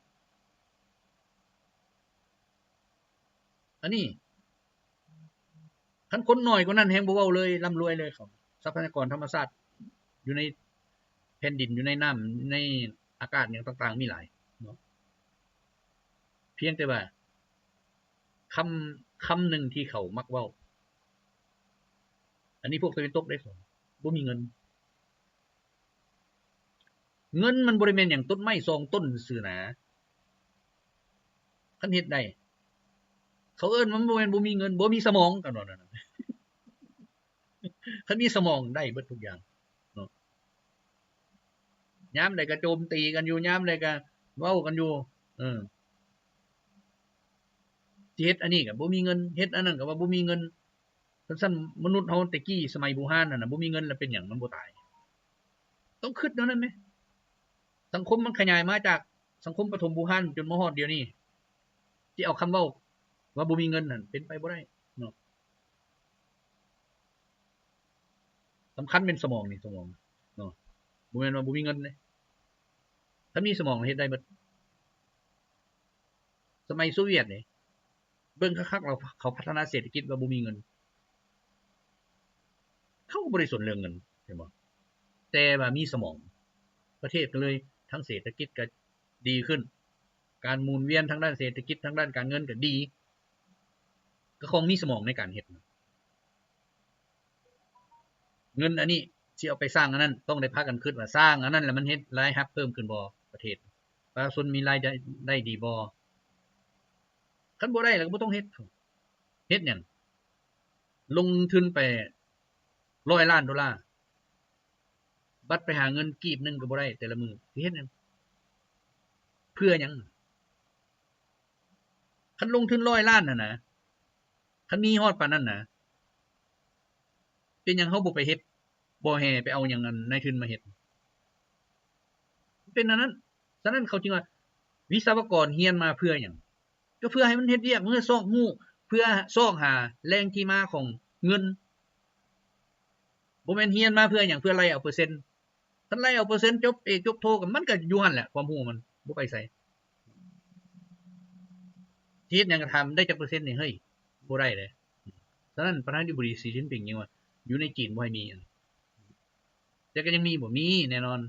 ອັນນີ້ ຄັນຄົນໜ້ອຍກວ່ານັ້ນແຮງບໍ່ເວົ້າເລີຍ ລ່ຳລວຍເລີຍເຂົາ. ຊັບພະຍາກອນທຳມະຊາດຢູ່ໃນແຜ່ນດິນ ຢູ່ໃນນ້ຳ ໃນອາກາດຫຍັງຕ່າງໆ ມີຫຼາຍເນາະ. ພຽງແຕ່ວ່າ ຄຳ ຄຳໜຶ່ງທີ່ເຂົາມັກເວົ້າ ອັນນີ້ພວກຕາເວັນຕົກເດ້ ເຂົາບໍ່ມີເງິນ. ເງິນມັນບໍ່ໄດ້ແມ່ນຫຍັງ ຕົ້ນໄມ້ສອງຕົ້ນຊື່ໆນາ. ຄັນເຮັດໄດ້ ເຂົາເອີ້ນວ່າມັນບໍ່ແມ່ນບໍ່ມີເງິນ ບໍ່ມີສະໝອງ ກັນວ່ານັ້ນ ຄັນມີສະໝອງໄດ້ເບິດທຸກຢ່າງເນາະ. ຍາມໃດກໍໂຈມຕີກັນຢູ່ ຍາມໃດກໍເວົ້າກັນຢູ່ ເອີ ຊິເຮັດອັນນີ້ກໍບໍ່ມີເງິນ ເຮັດອັນນັ້ນກໍວ່າບໍ່ມີເງິນ. ຄັນຊັ້ນມະນຸດເຮົາແຕ່ກີ້ສະໄໝບູຮານນັ້ນນະ ບໍ່ມີເງິນແລ້ວເປັນຫຍັງມັນບໍ່ຕາຍ? ຕ້ອງຄິດແນວນັ້ນເດ້. ສັງຄົມມັນຂະຫຍາຍມາຈາກສັງຄົມປະຖົມບູຮານຈົນມາຮອດດຽວນີ້ ຊິເອົາຄຳເວົ້າວ່າບໍ່ມີເງິນນັ້ນເປັນໄປບໍ່ໄດ້ເນາະ. ສຳຄັນແມ່ນສະໝອງນີ້ ສະໝອງເນາະ ບໍ່ແມ່ນວ່າບໍ່ມີເງິນເດ້. ຄັນມີສະໝອງເຮັດໄດ້ເບິດ. ສະໄໝໂຊວຽດນີ້ ເບິ່ງຄັກໆ ແລ້ວເຂົາພັດທະນາເສດຖະກິດວ່າບໍ່ມີເງິນ ເຂົາກໍບໍ່ໄດ້ສົນເລື່ອງເງິນ ເຫັນບໍ່? ແຕ່ວ່າມີສະໝອງ ປະເທດກໍເລີຍ ທັງເສດຖະກິດກໍດີຂຶ້ນ ການໝູນວຽນທາງດ້ານເສດຖະກິດ ທາງດ້ານການເງິນກໍດີ ກໍຂອງມີສະໝອງໃນການເຮັດ. ເງິນອັນນີ້ຊິເອົາໄປສ້າງອັນນັ້ນ ຕ້ອງໄດ້ພາກັນຄິດວ່າສ້າງອັນນັ້ນແລ້ວມັນເຮັດລາຍຮັບເພີ່ມຂຶ້ນບໍ່ປະເທດ? ປະຊາຊົນມີລາຍໄດ້ ໄດ້ດີບໍ່? ຄັນບໍ່ໄດ້ແລ້ວກໍບໍ່ຕ້ອງເຮັດ. ເຮັດຫຍັງ? ລົງທຶນໄປຮ້ອຍລ້ານໂດລາ ບັດໄປຫາເງິນກີບໜຶ່ງກໍບໍ່ໄດ້ແຕ່ລະມື້ ຊິເຮັດຫຍັງ? ເພື່ອຫຍັງ? ຄັນລົງທຶນຮ້ອຍລ້ານຫັ້ນນະ ຄັນມີຮອດປານນັ້ນນະ ເປັນຫຍັງເຮົາບໍ່ໄປເຮັດ ບໍ່ແຫ່ໄປເອົາຫຍັງ ອັນນາຍທຶນມາເຮັດ? ເປັນອັນນັ້ນ. ສະນັ້ນເຂົາຈຶ່ງວ່າ ວິສະວະກອນຮຽນມາເພື່ອຫຍັງ? ກໍເພື່ອໃຫ້ມັນເຮັດວຽກ ເພື່ອຊອກຮູ້ ເພື່ອຊອກຫາແຫຼ່ງທີ່ມາຂອງເງິນ. ບໍ່ແມ່ນຮຽນມາເພື່ອຫຍັງ? ເພື່ອໄລ່ເອົາເປີເຊັນ. ຄັນໄລ່ເອົາເປີເຊັນ ຈົບເອກ ຈົບໂທ ກໍມັນກໍຢູ່ຫັ້ນແຫຼະ ຄວາມຮູ້ມັນບໍ່ໄປໃສ. ຊິເຮັດຫຍັງກໍຖາມ ໄດ້ຈັກເປີເຊັນນີ້ເຮີ້ຍ? ບໍ່ໄດ້ເດ້. ສະນັ້ນປະທານາທິບໍດີ ສີ ຈິ້ນຜິງ ຍັງວ່າ ຢູ່ໃນຈີນບໍ່ໃຫ້ມີ ແຕ່ກໍຍັງມີບໍ່? ມີແນ່ນອນ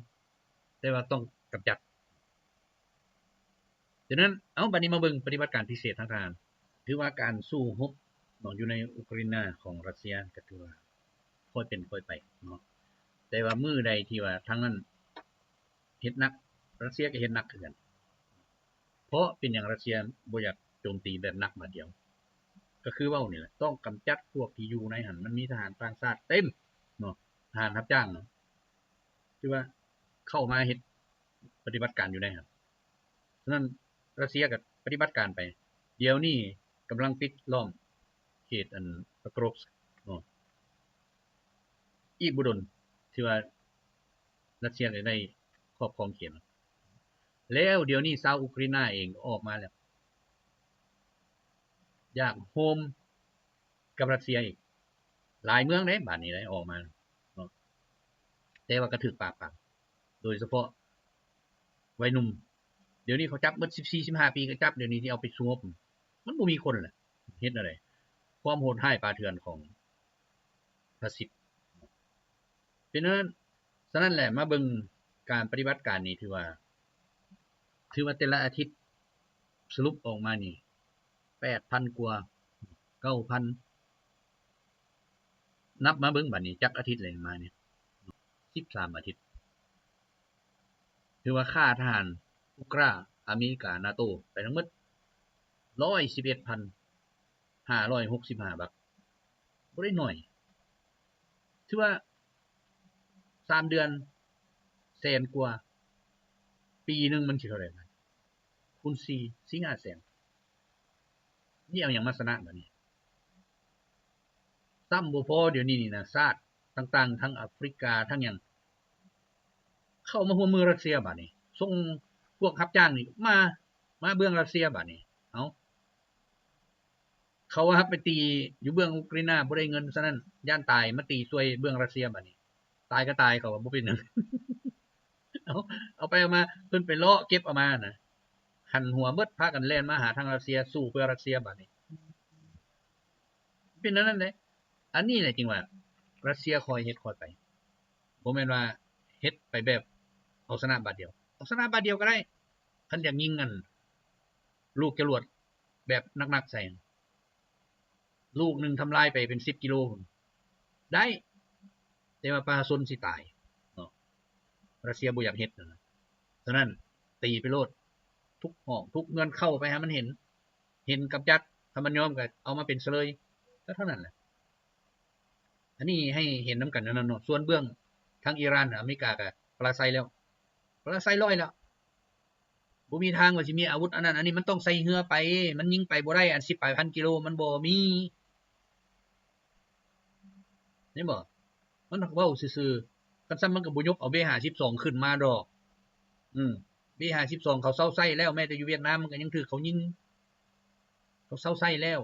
ແຕ່ວ່າຕ້ອງກຳຈັດ. ສະນັ້ນ ເອົາ ບັດນີ້ມາເບິ່ງປະຕິບັດການພິເສດທາງທະຫານ ຖືວ່າການສູ້ຮົບເນາະ ຢູ່ໃນອຸກຣາຍນາຂອງຣັດເຊຍ ກໍຖືວ່າຄ່ອຍເປັນຄ່ອຍໄປເນາະ. ແຕ່ວ່າມື້ໃດທີ່ວ່າທາງນັ້ນເຮັດໜັກ ຣັດເຊຍກໍເຮັດໜັກຄືກັນ. ເພາະເປັນຫຍັງຣັດເຊຍບໍ່ຢາກໂຈມຕີແບບໜັກບາດດຽວ? ກໍຄືເວົ້ານີ້ແຫຼະ ຕ້ອງກຳຈັດພວກທີ່ຢູ່ໃນຫັ້ນ ມັນມີທະຫານຕ່າງຊາດເຕັມເນາະ ທະຫານຮັບຈ້າງເນາະ ທີ່ວ່າເຂົ້າມາເຮັດປະຕິບັດການຢູ່ໃນຫັ້ນ. ສະນັ້ນ ຣັດເຊຍກໍປະຕິບັດການໄປ ດຽວນີ້ກຳລັງປິດລ້ອມເຂດ ອັນ ປະໂກຣບເນາະ. ອີກບໍ່ດົນທີ່ວ່າຣັດເຊຍຈະໄດ້ຄອບຄອງເຂດ ແລ້ວດຽວນີ້ຊາວອຸກຣາຍນາເອງກໍອອກມາແລ້ວ ຢາກໂຮມກັບຣັດເຊຍອີກ ຫຼາຍເມືອງເດ້ ບາດນີ້ໄດ້ອອກມາເນາະ. ແຕ່ວ່າກໍຖືກປາບປາມ ໂດຍສະເພາະໄວໜຸ່ມ ດຽວນີ້ເຂົາຈັບໝົດ ສິບສີ່ ສິບຫ້າປີກໍຈັບ ດຽວນີ້ຊິເອົາໄປສະຫງົບ ມັນບໍ່ມີຄົນແຫຼະ ເຮັດແນວໃດ? ຄວາມໂຫດຮ້າຍປ່າເຖື່ອນຂອງຟາຊິດ. ເປັນນັ້ນ ສະນັ້ນແຫຼະ ມາເບິ່ງການປະຕິບັດການນີ້ ຖືວ່າ ຖືວ່າແຕ່ລະອາທິດສະຫຼຸບອອກມານີ້ ແປດພັນກວ່າ ເກົ້າພັນ ນັບມາເບິ່ງບາດນີ້ ຈັກອາທິດແລ້ວມານີ້ ສິບສາມອາທິດ ຖືວ່າຂ້າທະຫານອຸກຣາ ອາເມລິກາ ນາໂຕ ໄປທັງໝົດ ຮ້ອຍສິບເອັດພັນຫ້າຮ້ອຍຫົກສິບຫ້າບັກ ບໍ່ໄດ້ໜ້ອຍ. ຖືວ່າສາມເດືອນແສນກວ່າ ປີໜຶ່ງມັນຊິເທົ່າໃດ? ຄູນສີ່ ສີ່ຫ້າແສນ ນີ້ເອົາຫຍັງມາຊະນະບາດນີ້? ຊ້ຳບໍ່ພໍ ດຽວນີ້ນີ້ນະ ຊາດຕ່າງໆ ທັງອາຟຣິກາ ທັງຫຍັງ ເຂົ້າມາຮ່ວມມືຣັດເຊຍບາດນີ້ ສົ່ງພວກຮັບຈ້າງນີ້ມາ ມາເບື້ອງຣັດເຊຍບາດນີ້. ເອົ້າ ເຂົາວ່າໄປຕີຢູ່ເບື້ອງອຸກຣາຍນາບໍ່ໄດ້ເງິນ ສະນັ້ນຢ້ານຕາຍ ມາຕີຊ່ວຍເບື້ອງຣັດເຊຍບາດນີ້ ຕາຍກໍຕາຍ ເຂົາວ່າບໍ່ເປັນຫຍັງ. ເອົາ ເອົາໄປເອົາມາ ເພິ່ນໄປເລາະເກັບເອົາມານະ ຫັນຫົວເບິດ ພາກັນແລ່ນມາຫາທາງຣັດເຊຍ ສູ້ເພື່ອຣັດເຊຍບາດນີ້. ເປັນແນວນັ້ນເດ້. ອັນນີ້ແຫຼະຈຶ່ງວ່າຣັດເຊຍຄ່ອຍເຮັດຄ່ອຍໄປ ບໍ່ແມ່ນວ່າເຮັດໄປແບບເອົາຊະນະບາດດຽວ. ເອົາຊະນະບາດດຽວກໍໄດ້ ຄັນຢາກຍິງອັນລູກຈະຫຼວດແບບໜັກໆໃສ່ ລູກໜຶ່ງທຳລາຍໄປເປັນສິບກິໂລພຸ້ນ ໄດ້ ແຕ່ວ່າປະຊາຊົນຊິຕາຍເນາະ. ຣັດເຊຍບໍ່ຢາກເຮັດຫັ້ນນະ. ສະນັ້ນ ຕີໄປໂລດ ທຸກຫ້ອງທຸກເຮືອນ ເຂົ້າໄປໃຫ້ມັນເຫັນ ເຫັນກຳຈັດ ຖ້າມັນຍອມກໍເອົາມາເປັນສະເຫຼີຍ ກໍເທົ່ານັ້ນແຫຼະ. ອັນນີ້ໃຫ້ເຫັນນຳກັນນັ້ນເນາະ. ສ່ວນເບື້ອງທາງອີຣານ ອາເມລິກາກໍປະລາໄຊແລ້ວ ປະລາໄຊຮ້ອຍແລ້ວ. ບໍ່ມີທາງວ່າຊິມີອາວຸດອັນນັ້ນອັນນີ້ ມັນຕ້ອງໃຊ້ເຮືອໄປ ມັນຍິງໄປບໍ່ໄດ້ ອັນສິບປາຍພັນກິໂລ ມັນບໍ່ມີ. ເຫັນບໍ່? ມັນເວົ້າຊື່ໆ ຄັນຊັ້ນມັນກໍບໍ່ຍົກເອົາເບຫ້າສິບສອງຂຶ້ນມາດອກ. ອືມ ເບຫ້າສິບສອງເຂົາເຊົາໃຊ້ແລ້ວ ແມ້ແຕ່ຢູ່ຫວຽດນາມມັນກໍຍັງຖືກເຂົາຍິງ ເຂົາເຊົາໃຊ້ແລ້ວ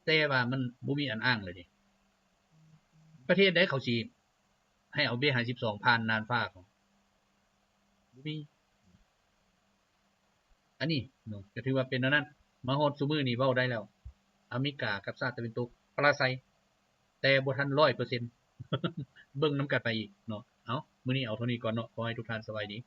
ແຕ່ວ່າມັນບໍ່ມີອັນອ້າງເລີຍເດ. ປະເທດໃດເຂົາຊິໃຫ້ເອົາເບຫ້າສິບສອງຜ່ານນ່ານຟ້າເຂົາ? ບໍ່ມີ. ອັນນີ້ເນາະ ກໍຖືວ່າເປັນແນວນັ້ນ. ມາຮອດຊຸມື້ນີ້ເວົ້າໄດ້ແລ້ວ ອາເມລິກາກັບຊາດຕາເວັນຕົກປະລາໄຊ ແຕ່ບໍ່ທັນຮ້ອຍເປີເຊັນ ເບິ່ງນຳກັນໄປອີກເນາະ. ເອົາ ມື້ນີ້ເອົາເທົ່ານີ້ກ່ອນເນາະ. ຂໍໃຫ້ທຸກທ່ານສະບາຍດີ.